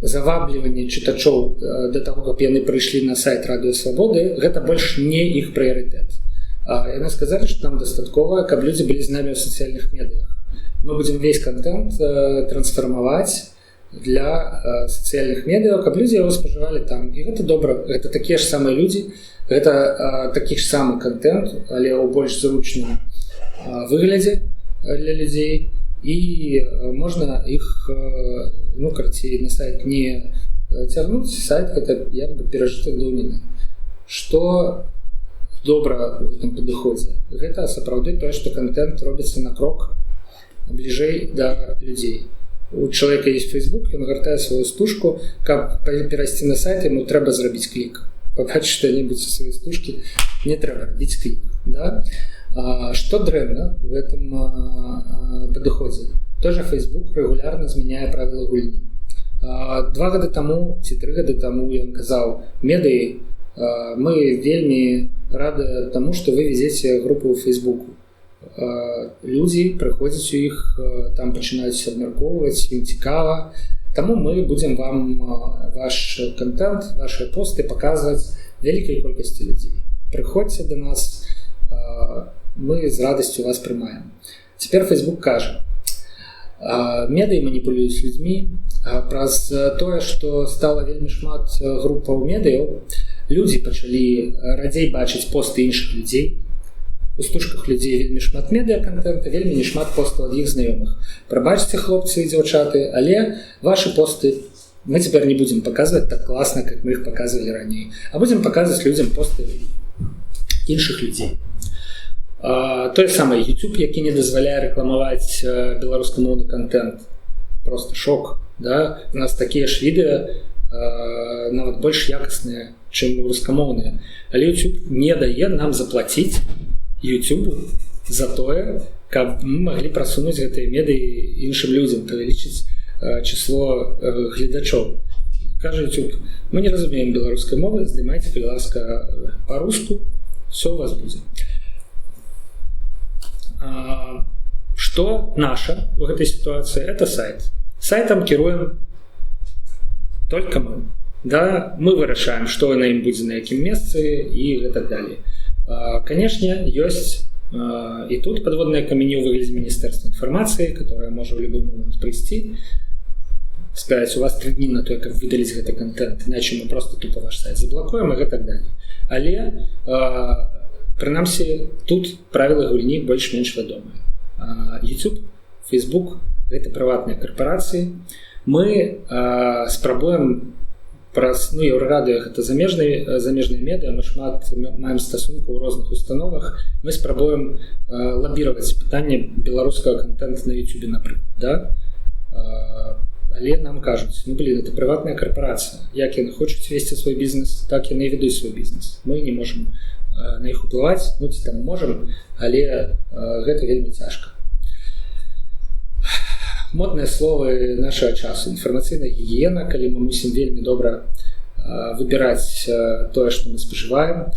завабліванне чытачоў да таго, каб яны прыйшлі на сайт Радыё Свабоды, гэта больш не іх прыярытэт. Яны сказалі, што нам дастаткова, каб людзі былі з намі ў сацыяльных медыях, мы будзем весь контент трансфармаваць для сацыяльных медыа, каб людзі яго спажывалі там. І гэта добра, гэта такія ж самыя людзі, гэта такі ж самы контент, але ў больш зручным выглядзе для людзей, і можна іх, ну, карацей, на сайт не цягнуць. Сайт — гэта як бы перажытак даўніны. Что добра у гэтым падыходзе, гэта сапраўды тое, што контент робіцца на крок бліжэй да людзей. У чалавека есть Facebook, ён гартае сваю стужку, каб перайсці на сайт, ему трэба зрабіць клік. Пабачыць что-нибудь со сваёй стужкі не трэба рабіць клік, да? Что дрэнна в этом падыходзе: тоже Facebook рэгулярна змяняе правила гульні. 2 гады таму ці 3 гады таму ён казаў: «Медыі, мы вельмі рады таму, что вы везеце групу ў Фейсбуку, людзі прыходзяць у іх, там пачынаюць абмяркоўваць, ім цікава. Таму мы будзем вам ваш контент, ваши посты паказваць вялікай колькасці людзей. Прыходзьце до нас, мы з радасцю вас прымаем». Цяпер Facebook кажа: «Медыі маніпулююць людзьмі. Праз тое, што стала вельмі шмат групаў медыяў, людзі пачалі радзей бачыць посты іншых людзей. У стужках людзей вельмі шмат медыа контента, вельмі не шмат постаў ад іх знаёмых. Прабачце, хлопцы і дзяўчаты, але ваши посты мы цяпер не будзем показывать так класна, как мы их показывали раней, а будем показывать людзям посты іншых людзей». Тое самае YouTube, які не дазваляе рэкламаваць беларускамоўны контент. Просто шок, да? У нас такія ж відэа, нават больш якасныя, чым рускамоўныя, але YouTube не дае нам заплаціць YouTube за тое, каб мы маглі прасунуць гэтыя медыі іншым людзям, павялічыць число гледачоў. Кажа YouTube: «Мы не разумеем беларускай мовы, здымайце, калі ласка, по-руску, все у вас будзе». Что наша у гэтай ситуации? Это сайт. Сайтом кіруем только мы, да? Мы вырашаем, что на ім будзе, на якім месцы і гэтак далее. Конечно, ёсць і тут подводные камені ў выглядзе Міністэрства інфармацыі, которое можа в любой момент прыйсці, сказать: «У вас 3 дні на тое, каб выдаліць гэты контент, иначе мы просто тупо ваш сайт заблокуем» і гэтак далее. Але прынамсі тут правілы гульні больш-менш вядомыя. YouTube, Facebook — гэта прыватныя карпорацыі. Мы спрабуем праз, ну, Еўрарадыё — гэта замежныя медыа, мы шмат маем стасунку ў розных установах, мы спрабуем лабіраваць пытанне беларускага контента на YouTube, напрыклад, да? Але нам кажуць: «Ну блин, это прыватная карпорацыя, як яны хочуць весці свой бізнес, так яны ведуць свой бізнес, мы не можем на іх уплываць». Ну ці там можем, але гэта вельмі цяжка. Модныя словы нашага часу — інфармацыйная гігіена, калі мы мусім вельмі добра выбіраць тое, што мы спажываем.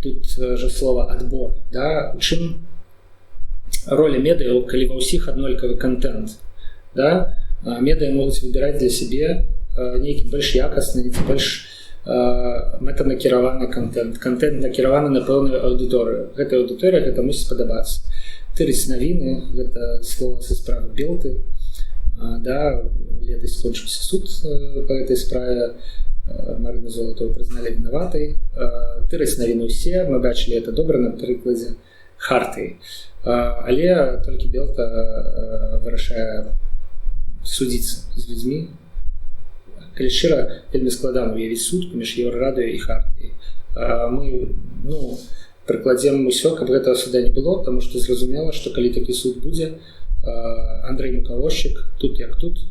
Тут же слова «адбор», да? У чым роля медыяў, калі ва ўсіх аднолькавы контент, да? Медыа могуць выбіраць для сябе нейкі больш якасны ці больш мэтанакіраваны контент, контент, накіраваны на пэўную аўдыторыю. Гэтая аўдыторыя, гэта мусіць падабацца. Тырыць навіны — гэта слова са справы Белты, да. Летась скончыўся суд по гэтай справе, Марыну Золотову прызналі вінаватай. Тыраць навіны ўсе, мы бачылі это добра на прыкладзе Хартыі, але толькі Белта вырашае судзіцца з людзьмі. Калі шчыра, вельмі складана уявіць суд паміж Еўрарадыё і Хартыяй. Мы, ну, прыкладзем усё, каб гэтага суда не было, тому что зразумела, что калі такі суд будзе, Андрей Мукавозчык тут як тут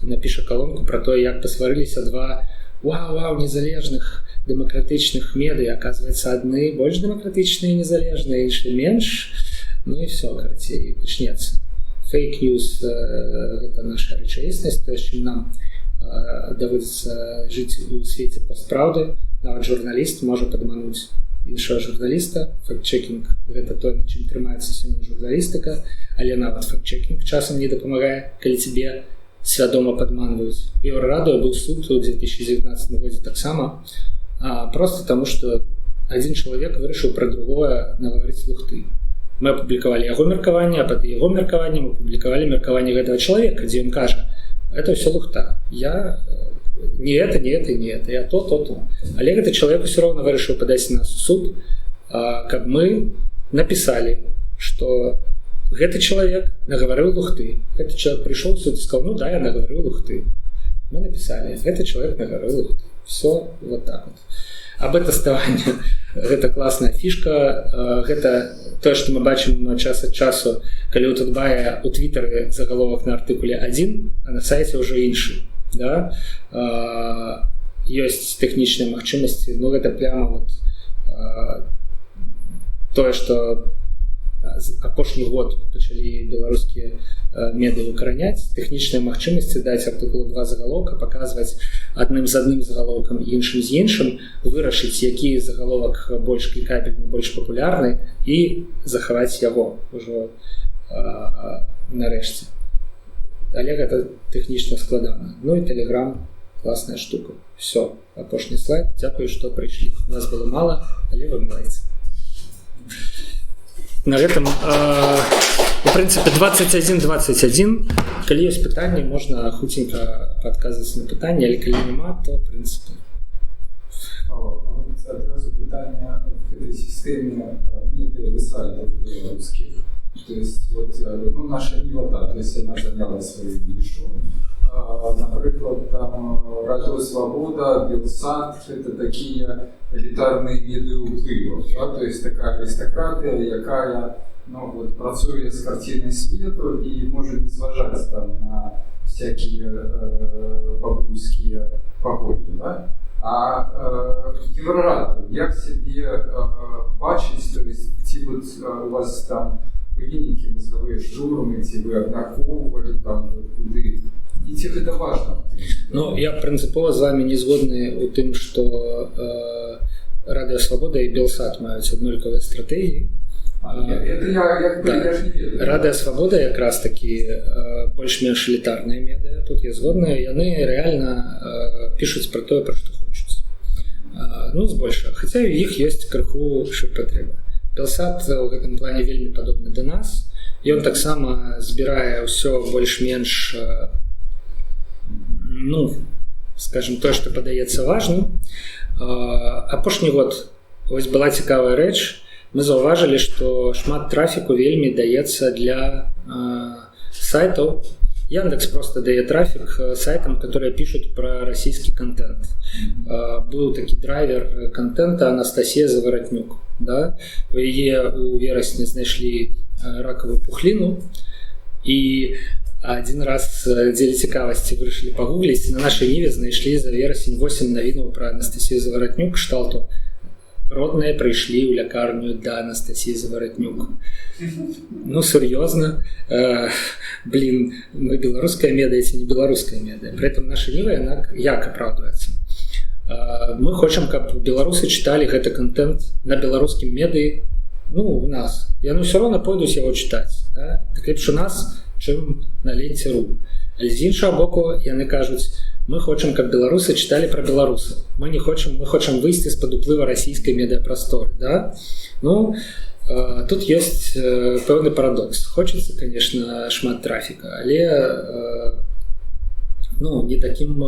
напіша калонку про то, як пасварыліся два вау, вау, незалежных дэмакратычных медыа. Оказывается, адны больш дэмакратычныя, незалежныя, іншыя менш. Ну і все, карацей, пачнецца фейк-ньюс. Гэта наша рэчаіснасць, то, чым нам даводзіцца жыць у свеце постпраўды. Нават журналіст можа падмануць іншага журналіста. Факт-чекінг — гэта то, на чым трымаецца сёння журналістыка, але нават факт-чекінг часам не дапамагае, калі цябе свядома падманваюць. Еўрарадыё быў суд у 2019 годзе таксама, просто таму, что один чалавек вырашыў пра другое нагаварыць лухты. Мы апублікавалі яго меркаванне, а пад яго меркаваннем апублікавалі меркаванне гэтага чалавека, дзе ён кажа: «Это все лухта, я не это, не это, не это, я то, то, то». Але гэты чалавек усё роўна вырашыў падаць нас у суд, каб мы написали, что гэты чалавек нагаварыў лухты. Гэты чалавек прыйшоў суд, сказал: «Ну да, я нагаварыў лухты». Мы написали: гэты чалавек нагаварыў лухты. Все вот так вот. АБ-тэставанне — гэта класная фішка. Гэта тое, што мы бачым час ад часу, калі у тутбая, у твиттары загаловак на артыкуле один, а на сайце ўжо іншы, да? Ёсць тэхнічныя магчымасці. Ну, гэта прямо вот тое, что апошні год пачалі беларускія меды выкараняць, тэхнічныя магчымасці даць артыкулу два загалоўка, паказваць адным з адным загалоўкам, іншым з іншым, вырашыць, які загаловак больш клікабельны, больш папулярны, і захаваць яго ўжо нарэшце. Але гэта тэхнічна складана. Ну і Телеграм — класная штука. Все, апошні слайд. Дзякую, что прыйшлі. Нас было мало, але вы малайцы. На гэтым у прынцыпе 21 21. Калі ёсць пытанні, можна хуценька падказваць на пытанне, але калі няма, то прынцыпе. Адразу пытанне: в этой системе сайтов белорусских, то есть вот, ну, Наша Ніва, да, то есть она заняла свою нишу. Напрыклад, там Радио Свобода, Белсат — это такие элітарныя медыа ўплыву, да? То есть такая аристократия, якая, ну, вот, працуе з карцінай свету і можа не зважаць там на всякие бабульскія пагоні, да? А Еўрарадыё як сябе бачыць? То есть ці вот у вас там былі нейкія мозговые штурмы, ці вы абмяркоўвалі там, вот, куды і ці гэта важна? Ну, я прынцыпова з вами не згодны у тым, что Радыё Свабода і Белсат маюць аднолькавыя стратэгіі. Это я, як бы, Да. я ж не ведаю. Радыё Свабода якраз такі больш-менш элітарныя медыа, тут я згодны. Яны рэальна пішуць пра тое, пра што хочуць, ну, збольшага, хаця у іх ёсць крыху шырпатрэба. Белсат у гэтым плане вельмі падобны да нас. Ён таксама збірае ўсё больш-менш, ну, скажем, тое, што падаецца важным. Апошні год вось была цікавая рэч: мы заўважылі, што шмат трафіку вельмі даецца для сайтаў. Яндекс просто дае трафік сайтам, которые пишут про расійскі контент. Быў такі драйвер контента Анастасія Заваратнюк, да? У яе у верасні знайшлі ракавую пухліну, і один раз дзеля цікавасці вырашылі пагугліць. На Нашай Ніве знайшлі за верасень 8 навінаў про Анастасію Заваратнюк кшталту: «Родныя прыйшлі ў лякарню да Анастасіі Заваратнюк». Ну, сур'ёзна, блин, мы беларуская медыя ці не беларуская медыя? При этом Наша Ніва, яна як апраўдваецца: мы хочам, каб беларусы чыталі гэты контент на беларускім медыі. Ну, у нас яны ўсё роўна пойдуць яго чытаць, да? Так лепш у нас, чым на Ленце ру. Але з іншага боку, яны кажуць: «Мы хочам, каб беларусы чыталі пра беларусаў, мы не хочам, мы хочам выйсці з-пад уплыва расійскай медыапрасторы», да? Ну, Тут ёсць пэўны парадокс. Хочацца, конечно, шмат трафіка, але ну, не таким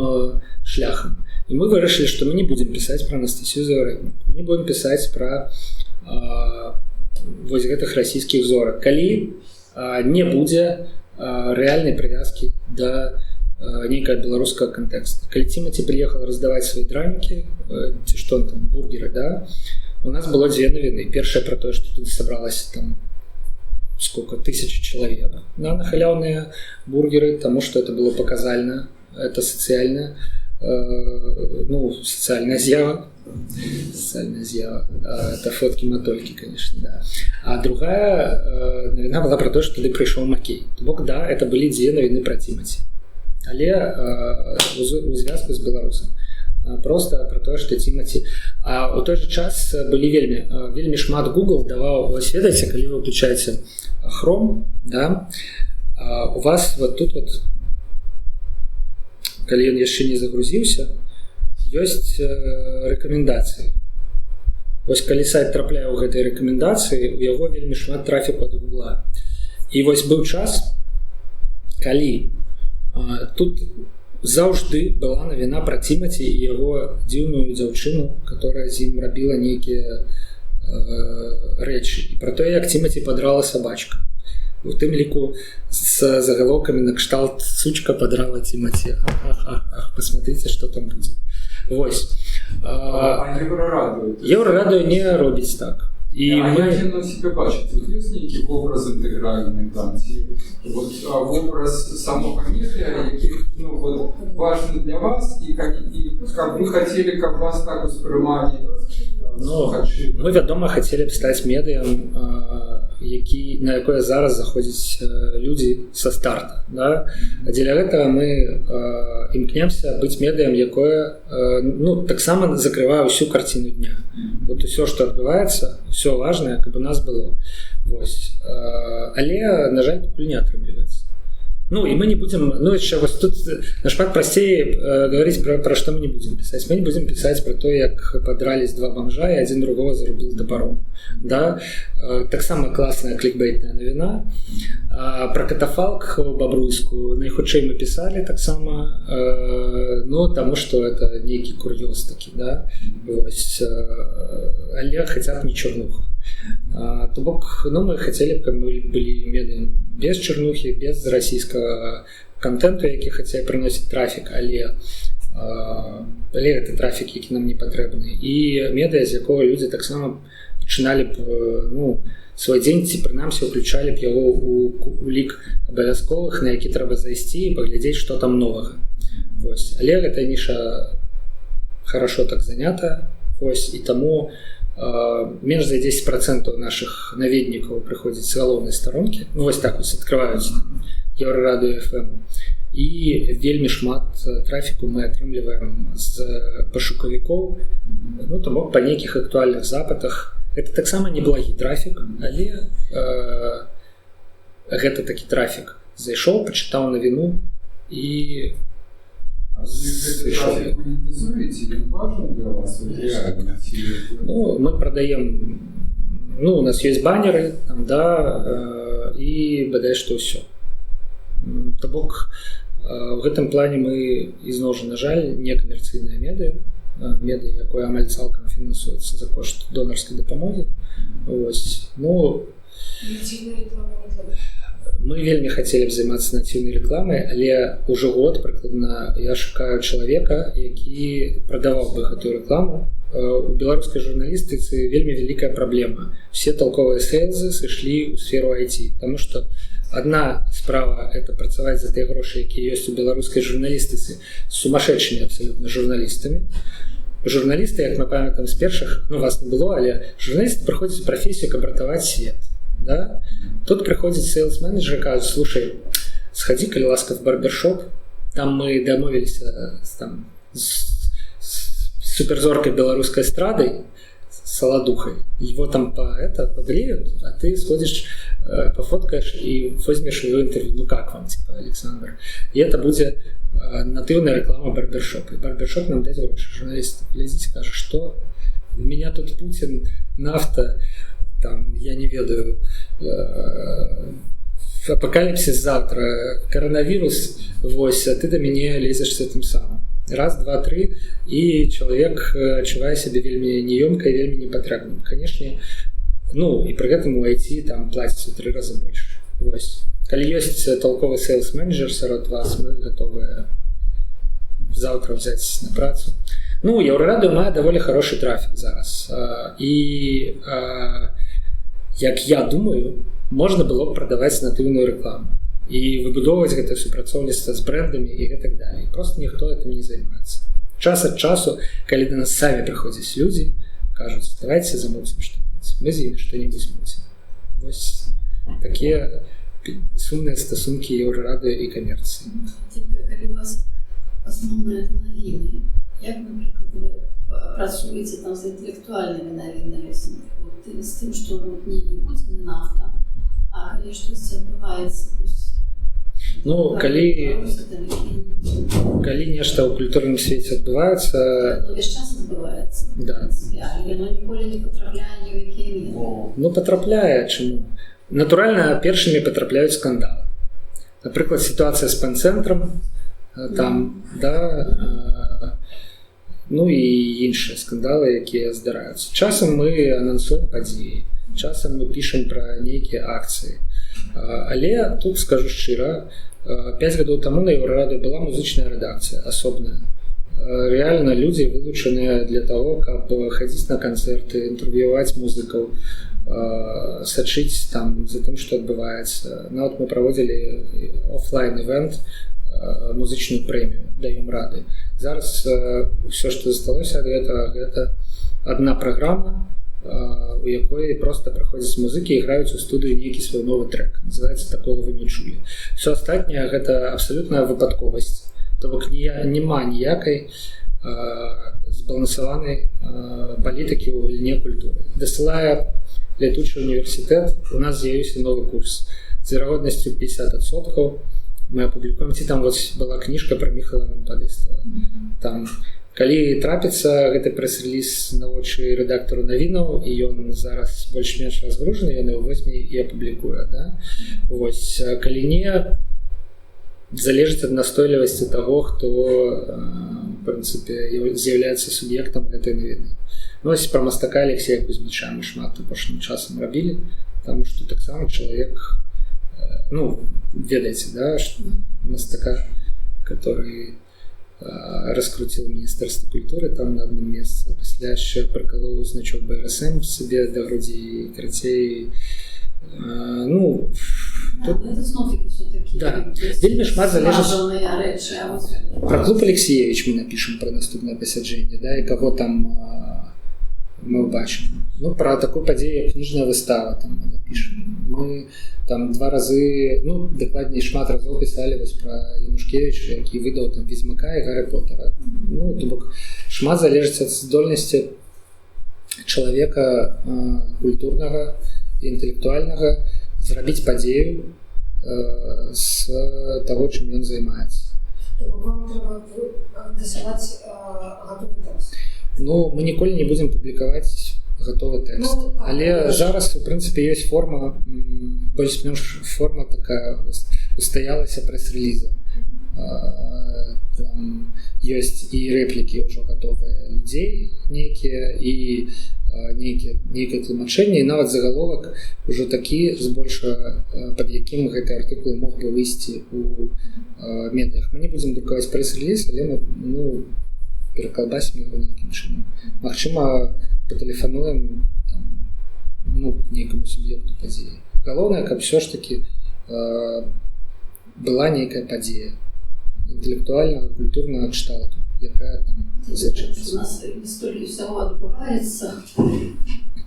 шляхам. І мы вырашылі, што мы не будзем пісаць пра Анастасію Заварэтніку, не будем пісаць пра вось гэтых расійскіх зорак, калі не будзе рэальнай прывязкі да нейкага беларускага кантэкста. Калі Тимати приехал раздаваць свои дранікі ці што там, бургеры, да, у нас было дзве навіны. Першая пра тое, што тут сабралася там сколько тысяч человек на халяўныя бургеры, таму што это было паказальна, это сацыяльна, ну, сацыяльная з'ява, сацыяльная з'ява, это фотки матолькі, конечно, да. А другая навіна была пра то, что туды прыйшоў Макей. То бок, да, это былі дзве навіны пра Тимати, але у звязку з беларусам, просто пра тое, што Тимати. А у той же час былі вельмі шмат, Google даваў, вось ведаеце, калі вы выключаеце Chrome, да, у вас вот тут вот, калі ён яшчэ не загрузіўся, ёсць рэкамендацыі. Вось калі сайт трапляе ў гэтай рэкамендацыі, у яго вельмі шмат трафіку ад Гугла. І вось быў час, калі тут заўжды была навіна пра Тимати і яго дзіўную дзяўчыну, которая з ім рабіла нейкія рэчы, і пра тое, як Тимати падрала сабачка, у тым ліку з загалоўкамі на кшталт «Сучка подрала Тимати, ах, ах, ах, посмотрите, что там будет». Вось. Еўрарадыё не робіць так. І мы себе бачыць, вот ёсць нейкі вобраз інтэгральны там ці вот, вобраз самога медыа, які, ну, вот, важны для вас і каб вы хацелі, каб вас так успрымалі? Ну, мы, вядома, хацелі б стаць медыям, які на якое зараз заходзяць людзі са старта, да? Дзеля гэтага мы імкнемся быць медыям, якое ну, таксама закрывае ўсю карціну дня. Вот усё, што адбываецца, все важное, каб у нас было. Вось. Але, на жаль, пакуль не атрымліваецца. Ну і мы не будем, ну, яшчэ вось тут нашмат прасцей говорить пра што мы не будем писать. Мы не будем писать пра то, як подрались два бомжа и один другого зарубил топором, да, таксама классная кликбейтная навіна. Пра катафалк бабруйску найхутчэй мы писали таксама, ну, таму што это нейкі кур'ёз такі, да. Вось, але хотя б не чарнуха. То бок, ну, мы хацелі б, каб мы былі медыям без чарнухі, без расійскага контенту, які хаця прыносіць трафік, але это трафік, які нам не патрэбны, і медыа, з якога людзі таксама пачыналі б, ну, свой дзень ці прынамсі уключалі б яго у лік абавязковых, на які трэба зайсці і паглядзець, што там новага. Вось. Але гэта ніша хорошо так занята. Вось, і таму менш за 10% наших наведнікаў прыходзіць з галоўнай старонкі, ну, вось так вось открываюць Еўрарадыё FM, і вельмі шмат трафіку мы атрымліваем з пашукавікоў, ну, то бок па нейкіх актуальных запытах. Это таксама неблагі трафік, але гэта такі трафік: зайшоў, пачытаў навіну і сышоў. Для вас? Ну, мы прадаем, ну, у нас есть баннеры там, да, і бадай што ўсё. То бок в гэтым плане мы ізноў жа, на жаль, некамерцыйная медыа, медыа, якое амаль цалкам фінансуецца за кошт донарскай дапамогі. Вось, ну, мы вельмі хацелі б займацца нацыўнай рэкламай, але ўжо год прыкладна я шукаю чалавека, які прадаваў бы гэтую рэкламу. У беларускай журналістыцы вельмі вялікая праблема: все толковыя сейлзы сышлі ў сферу IT, таму што одна справа — это працаваць за тыя грошы, якія ёсць у беларускай журналістыцы, с сумасшедшими абсолютно журналістамі. Журналісты, як мы памятаем з першых, ну, вас не было, але журналісты прыходзяць прафесію, каб ратаваць свет, да? Тут прыходзіць сейлс менеджер, кажуць: «Слушай, сходи, калі ласка, в барбершоп, там мы дамовіліся там з суперзоркай беларускай эстрады, Солодухой, его там по это побреют, а ты сходишь, пофоткаешь и возьмешь его интервью. Ну как вам, типа, Александр?» И это будет натыўная реклама барбершопа. И барбершоп нам дать грошы. Журналист глядзіць, кажа: «Что? У меня тут Путин, нафта, Там, я не ведаю, апокаліпсис завтра, коронавірус, вось, а ты да мяне лезеш з гэтым самым. Раз, два, три, і чалавек адчувае сябе вельмі неёмка і вельмі непатрэбным. Канешне, ну, і пры гэтым у IT там плаціць у 3 разы больш. Вось. Калі ёсць толковы sales менеджер сярод вас, мы готовы завтра взять на працу. Ну, Еўрарадыё мае даволі хороший трафік зараз. І, як я думаю, можна было б прадаваць натыўную рэкламу і выбудоўваць гэта супрацоўніцтва з брэндамі і гэтак далей. Просто ніхто этим не займаецца. Час ад часу, калі да нас самі прыходзяць людзі, кажуць: «Давайте замуцім что-нибудь», мы з імі что-нибудь муцім. Вось такія сумныя стасункі Еўрарадыё і камерцыі. Калі у вас асноўныя навіны, як, напрыклад, вы працуеце там з інтэлектуальнымі навінамі, з тым, што вот не будзе нафта, а калі штосьці адбываецца, Ну, калі нешта ў культурным свеце адбываецца, увесь час адбываецца. Да. Але яно ніколі не патрапляе ні ў якія медыа. Ну, патрапляе, чаму? Натуральна, першымі патрапляюць скандалы. Напрыклад, сітуацыя з Пэн-цэнтрам, там, да, ну і іншыя скандалы, якія здараюцца. Часам мы анансуем падзеі, часам мы пішам пра нейкія акцыі. Але тут скажу шчыра, 5 гадоў таму на Еўрарадыё была музычная рэдакцыя асобная. Рэальна людзі, вылучаныя для того, каб хадзіць на канцэрты, інтэрв'юваць музыкаў, сачыць там за тым, што адбываецца. Нават мы праводзілі офлайн івент, музычную прэмію «Даём рады». Зараз ўсё, што засталося ад гэтага, гэта одна праграма, у якой просто прыходзяць музыкі і граюць у студыю нейкі свой новы трек, называется «Такого вы не чулі». Все астатняе — гэта абсалютная выпадковасць, то бок няма ніякай збалансаванай палітыкі ў галіне культуры. Дасылае Лятучы універсітэт: у нас з'явіўся новы курс, з верагоднасцю 50% мы апублікуем. Ці там вот была кніжка про Михала Падыстава там, калі трапіцца гэты прэс-рэліз на вочы рэдактару навінаў, і ён зараз больш-менш разгружаны, ён его возьме і апублікуе, да? Вось, калі не, залежыць ад настойлівасці таго, хто в прынцыпе з'яўляецца суб'ектам гэтай навіны. Ну, ось пра мастака Алексея Кузьміча мы шмат апошнім часам рабілі, таму што таксама чалавек, ну, ведаеце, да, что мастака, который раскрутил Министерство культуры там на адным месцы, пасля яшчэ прыкалоў значок БРСМ сабе да грудзі, карацей, ну, Да, тут ну, это зноў-такі все-таки Да. Вельмі шмат залежыць- смажаныя рэчы, а вось Про клуб Алексеевич мы напишем, про наступнае пасяджэнне, да, і кого там мы ўбачым. Ну, про такую падзею, як кніжная выстава, там мы напишем. Мы там два разы, ну, дакладней, шмат разоў пісалі вось про Янушкевича, які выдаў там «Ведзьмака» і «Гары Поттера». Ну, то бок шмат залежыць ад здольнасці чалавека культурнага, інтэлектуальнага зрабіць падзею з таго, чым ён займаецца. То бок вам трэба дасылаць гатовы тэкст. Ну, мы ніколі не будзем публікаваць гатовы тэкст. Ну, так. Але зараз, у прынцыпе, ёсць форма, больш-менш форма такая устаялася прэс-рэліза. Там ёсць і рэплікі ўжо гатовыя людзей нейкія, і нейкае тлумачэнне, і нават загаловак ужо такі збольшага, пад якім гэты артыкул мог бы выйсці у медыях. Мы не будзем друкаваць прэс-рэліз, але мы, ну, перакалбасім яго нейкім чынам. Магчыма, патэлефануем там, ну, нейкаму суб'екту падзеі. Галоўнае, каб ўсё ж такі была нейкая падзея інтэлектуальнага, культурнага кшталту, якая там У зачэпіцца. нас столькі ўсяго адбываецца,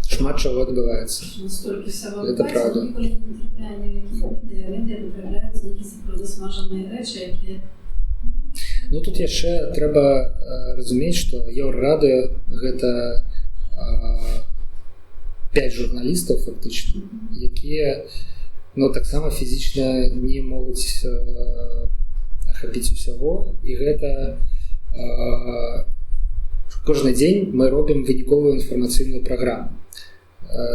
Шмат чаго адбываецца. столькі ўсяго Это адбываецца, правда. ніколі не трапляе ні ў якія медыа. Медыа патрапляюць нейкія сапраўды смажаныя рэчы, якія Ну, тут яшчэ трэба разумець, што Еўрарадыё — гэта 5 журналістаў фактычна, якія, ну, таксама фізічна не могуць ахапіць усяго, і гэта кожны дзень мы робім выніковую інфармацыйную праграму.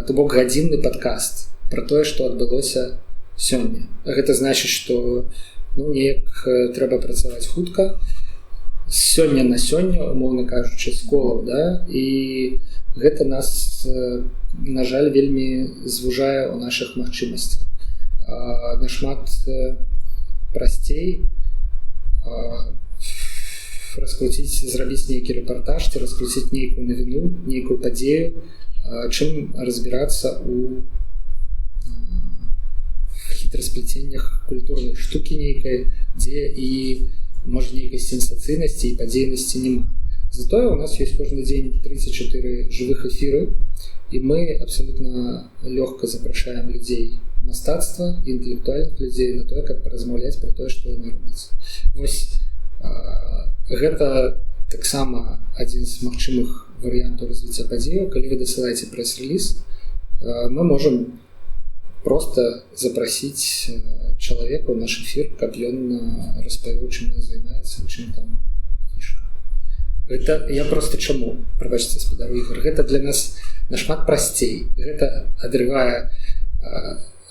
То бок гадзінны падкаст про тое, што адбылося сёння. Гэта значыць, што, ну, неяк трэба працаваць хутка, сёння на сёння, умоўна кажучы, з колаў, да? І гэта нас, на жаль, вельмі звужае ў нашых магчымасцях. Нашмат прасцей раскруціць, зрабіць нейкі рэпартаж ці раскруціць нейкую навіну, нейкую падзею, чым разбірацца у хітрасплеценнях культурнай штукі нейкай, дзе і можа нейкай сенсацыйнасці і падзейнасці няма. Затое у нас есть кожны дзень 34 жывых эфіры, і мы абсалютна лёгка запрашаем людзей мастацтва, інтэлектуальных людзей на тое, каб паразмаўляць пра тое, што яны робяць. Вось гэта таксама адзін з магчымых варыянтаў развіцця падзеяў: калі вы дасылаеце прэс-рэліз, мы можам просто запрасіць чалавека ў наш эфір, каб ён распавёў, чым ён займаецца, чым там фішка. Гэта я просто чаму, прабачце, спадар Ігор, гэта для нас нашмат прасцей. Гэта адрывае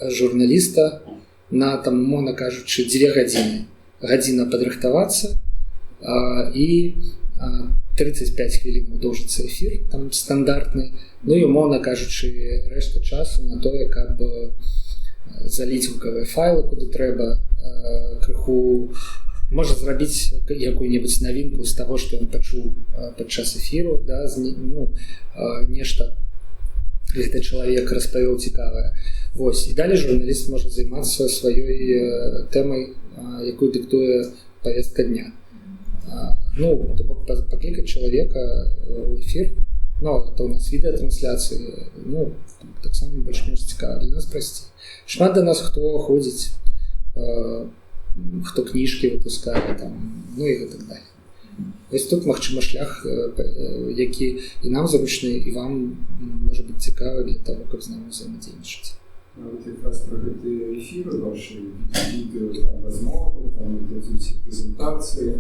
журналіста на там, умоўна кажучы, 2 гадзіны: гадзіна падрыхтавацца і 35 хвілін доўжыцца эфір там стандартны, ну і, умоўна кажучы, рэшта часу на тое, каб заліць гукавыя файлы куды трэба, крыху можа зрабіць якую-небудзь навінку з таго, што ён пачуў падчас эфіру, да, ну, нешта гэты чалавек распавёў цікавае. Вось, і далей журналіст можа займацца сваёй тэмай, якую дыктуе повестка дня. Ну, то бок паклікаць чалавека ў эфір, ну, это у нас відэатрансляцыі, ну, таксама больш-менш цікава для нас, прасцей. Шмат да нас хто ходзіць, хто кніжкі выпускае там, ну і так далее. Вось тут магчыма шлях, які і нам зручны, і вам можа быць цікавы для того, каб з намі взаемадзейнічаць. Вот якраз про гэтыя эфіры ваши, відэо, там, размовы, там, вот эти все презентации.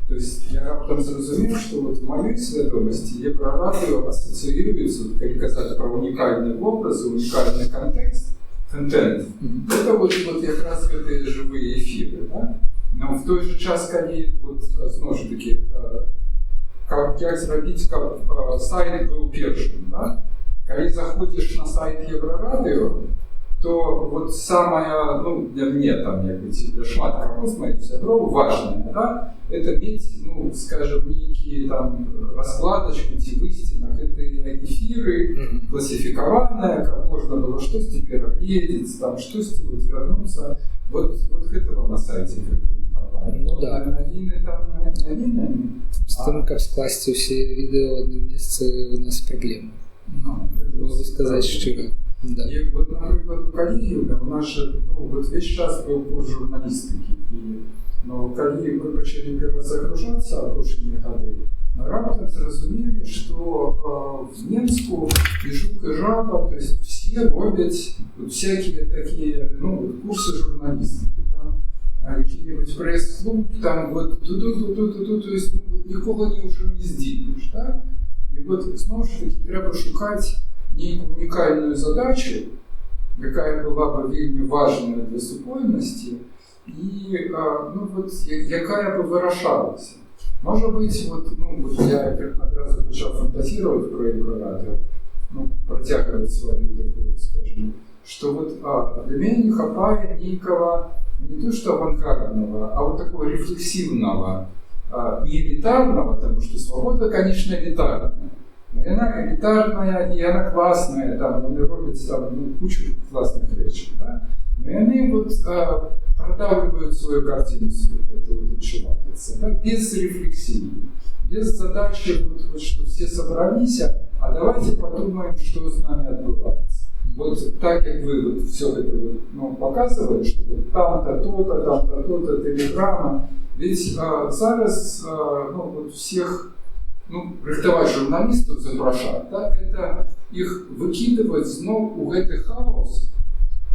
То есть я раптам зразумеў, что вот в маёй свядомасці Еўрарадыё асацыюецца, вот, калі казаць про унікальны вобраз, унікальны кантэкст, контент, это вот якраз гэтыя жывыя эфіры, да? Но в той же час, калі вот, зноў жа таки, як зрабіць, каб сайт быў першым, да? Калі заходзіш на сайт Еўрарадыё, то вот самое, ну, для мне там, як бы, для шмат каго з моих сяброў важное, да, это мець, ну, скажем, нейкія там раскладачку ці выйсці на гэтыя эфіры, класіфікаваная, каб можна было штосьці перагледзець, там штосьці вот вярнуцца. Вот гэтага на сайте не хапае. Ну да. Навіны там навінамі. З тым, каб скласці ўсе відэо ў адным месцы, у нас праблемы. Ну, Могу сказаць шчыра. Да. І вот, напрыклад, у калегіуме у нас же, ну, вот весь час быў курс журналістыкі. І, ну, калі мы пачалі перазагружацца апошнія гады, мы раптам зразумелі, што в Менску і жук, і жаба, то есть все робяць вот всякие такие, ну, вот, курсы журналістыкі, там, які-небудзь прэс-клуб, там вот ту-ту-ту-ту-ту, то есть, ну, вот, нікога ні ў чым не здзівіш, так? І вот зноў ж таки трэба шукаць нейкую унікальную задачу, якая была бы вельмі важная для супольнасці і ну, вот, якая бы вырашалася. Можа быць, вот, ну, вот я адразу пачаў фантазировать про Еўрарадыё, ну, працягваць сваю такую, скажем, что вот для меня не хапае нейкага не то что авангардного, а вот такого рефлексивного, не элитарного, потому что «Свобода», конечно, элитарная. Но яна элитарная, и она классная, там, яны робяць там, ну, кучу классных рэчаў, да? Но яны вот продавливают свою картину света, это вот адчуваецца, да? Без рефлексии, без задачи, вот, что все собрались, а давайте подумаем, что с нами адбываецца. Вот так, как вы вот все это вот, ну, показывали, что вот там-то, то-то, там-то, то-то, телеграмма. Ведь зараз ну, вот всех, ну, рыхтаваць журналістаў, запрашаць, да, это их выкидывать зноў у гэты хаос,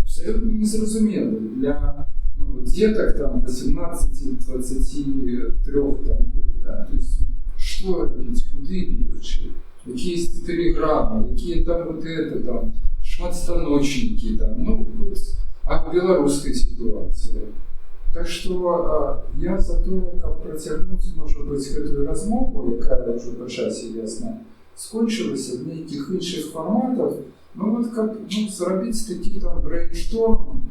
абсолютно незразумелы для, ну, вот, деток там 18-23 там, да, то есть что рабіць, куды бегчы, якісь тэлеграмы, якія там вот это там шматстаночнікі там, ну вот, а в беларускай сітуацыі. Так что я за тое, каб працягнуць, можа быць, гэтую размову, якая ўжо па часе, ясна, скончылася, в нейкіх іншых фарматах, ну вот каб, ну, зрабіць такі там брейншторм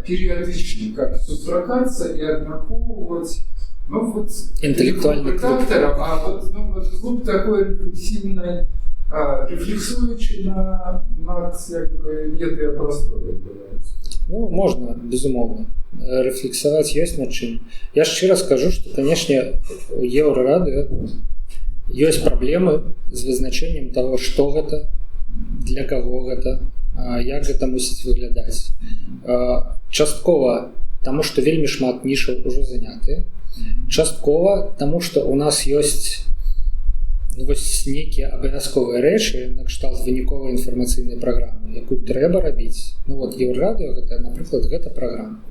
перыядычны, каб сустракацца і абмяркоўваць, ну вот, Інтэлектуальны клуб клуб. рэдактараў, а вот, ну, вот клуб такой рэфлексіўнай, рэфлексуючы над як бы медыяпрасторай беларускай. Ну, можна, безумоўна. Рэфлексаваць ёсць над чым. Я шчыра скажу, што, канешне, у Еўрарадыё ёсць праблемы з вызначэннем таго, што гэта, для каго гэта, як гэта мусіць выглядаць. Часткова таму, што вельмі шмат нішаў ужо занятыя. Часткова таму, што у нас ёсць, ну, вось нейкія абавязковыя рэчы накшталт выніковай інфармацыйнай праграмы, якую трэба рабіць. Ну вот Еўрарадыё гэта, напрыклад, гэта праграма.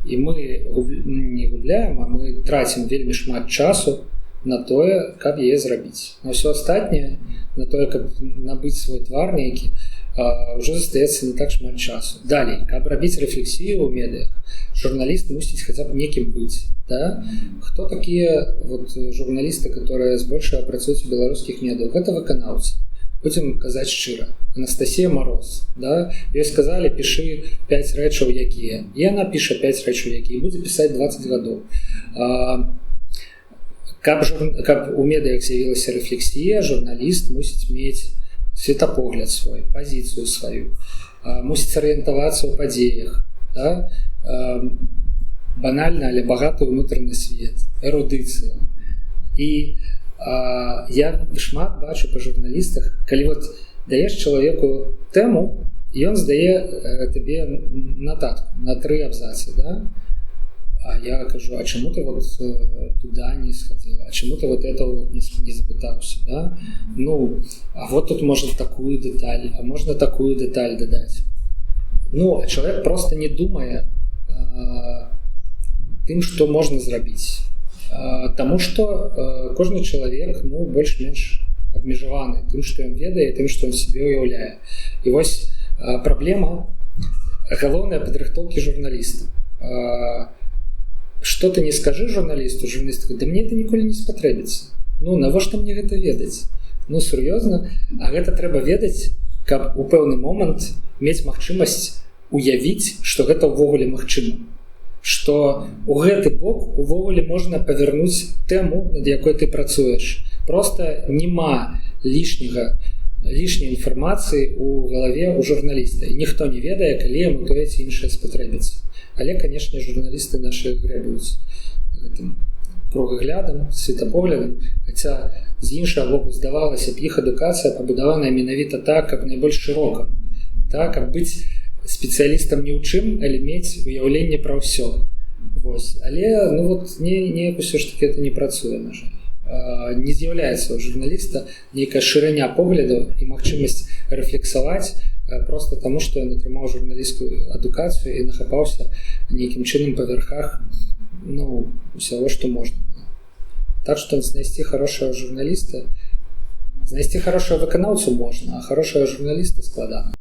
І мы не губляем, а мы трацім вельмі шмат часу на тое, каб яе зрабіць. На ўсё астатняе, на тое, каб набыць свой твар нейкі, ўжо застаецца не так шмат часу. Далей, каб рабіць рэфлексію ў медыях, журналіст мусіць хаця б некім быць. Да? Хто такія вот журналісты, которые збольшага працуюць у беларускіх медыях? Гэта выканаўцы. Будзем казаць шчыра. Анастасія Мароз, да? Ёй сказалі: пішы 5 рэчаў, якія. І яна піша 5 рэчаў, якія, будзе пісаць 20 гадоў. Каб у медыях з'явілася рэфлексія, журналіст мусіць мець светапогляд свой, пазіцыю сваю, мусіць арыентавацца ў падзеях, да? Банальна, але багаты ўнутраны свет, эрудыцыя. І я шмат бачу па журналістах, калі вот даеш чалавеку тэму, ён здае табе нататку на тры абзацы, да? А я кажу: а чаму ты вот туда не сходила, а чаму ты вот этого вот не запытаўся, да? Ну, а вот тут может такую деталь, а можно такую деталь дадаць. Ну, а чалавек просто не думае тым, что можна зрабіць. Таму что кожны чалавек, ну, больш-менш абмежаваны тым, што ён ведае, тым, што ён себе уяўляе. І вось праблема галоўная падрыхтоўкі журналіста. Что ты не скажы журналісту, журналіст: да мне это ніколі не спатрэбіцца, ну навошта мне гэта ведаць? Ну сур'ёзна, а гэта трэба ведаць, каб у пэўны момант мець магчымасць уявіць, што гэта ўвогуле магчыма, что у гэты бок увогуле можна павярнуць тэму, над якой ты працуеш. Просто няма лішняй інфармацыі у галаве у журналіста, і ніхто не ведае, калі яму тое ці іншае спатрэбіцца. Але, канешне, журналісты наши грэбуюць гэтым кругаглядам, светапоглядам, хаця з іншага боку, здавалася б, іх адукацыя пабудаваная менавіта так, каб найбольш шырока, так, каб быць спецыялістам ні ў чым, але мець уяўленне пра ўсё. Вось. Але, ну вот, не неяк усё ж таки это не працуе, на жаль. Не з'яўляецца ў журналіста нейкая шырыня поглядаў і магчымасць рэфлексаваць просто таму, што ён атрымаў журналісцкую адукацыю і нахапаўся нейкім чынам па верхах, ну, усяго, што можна было. Так што знайсці хорошего журналіста, знайсці хорошего выканаўцу можна, а хорошего журналіста складана.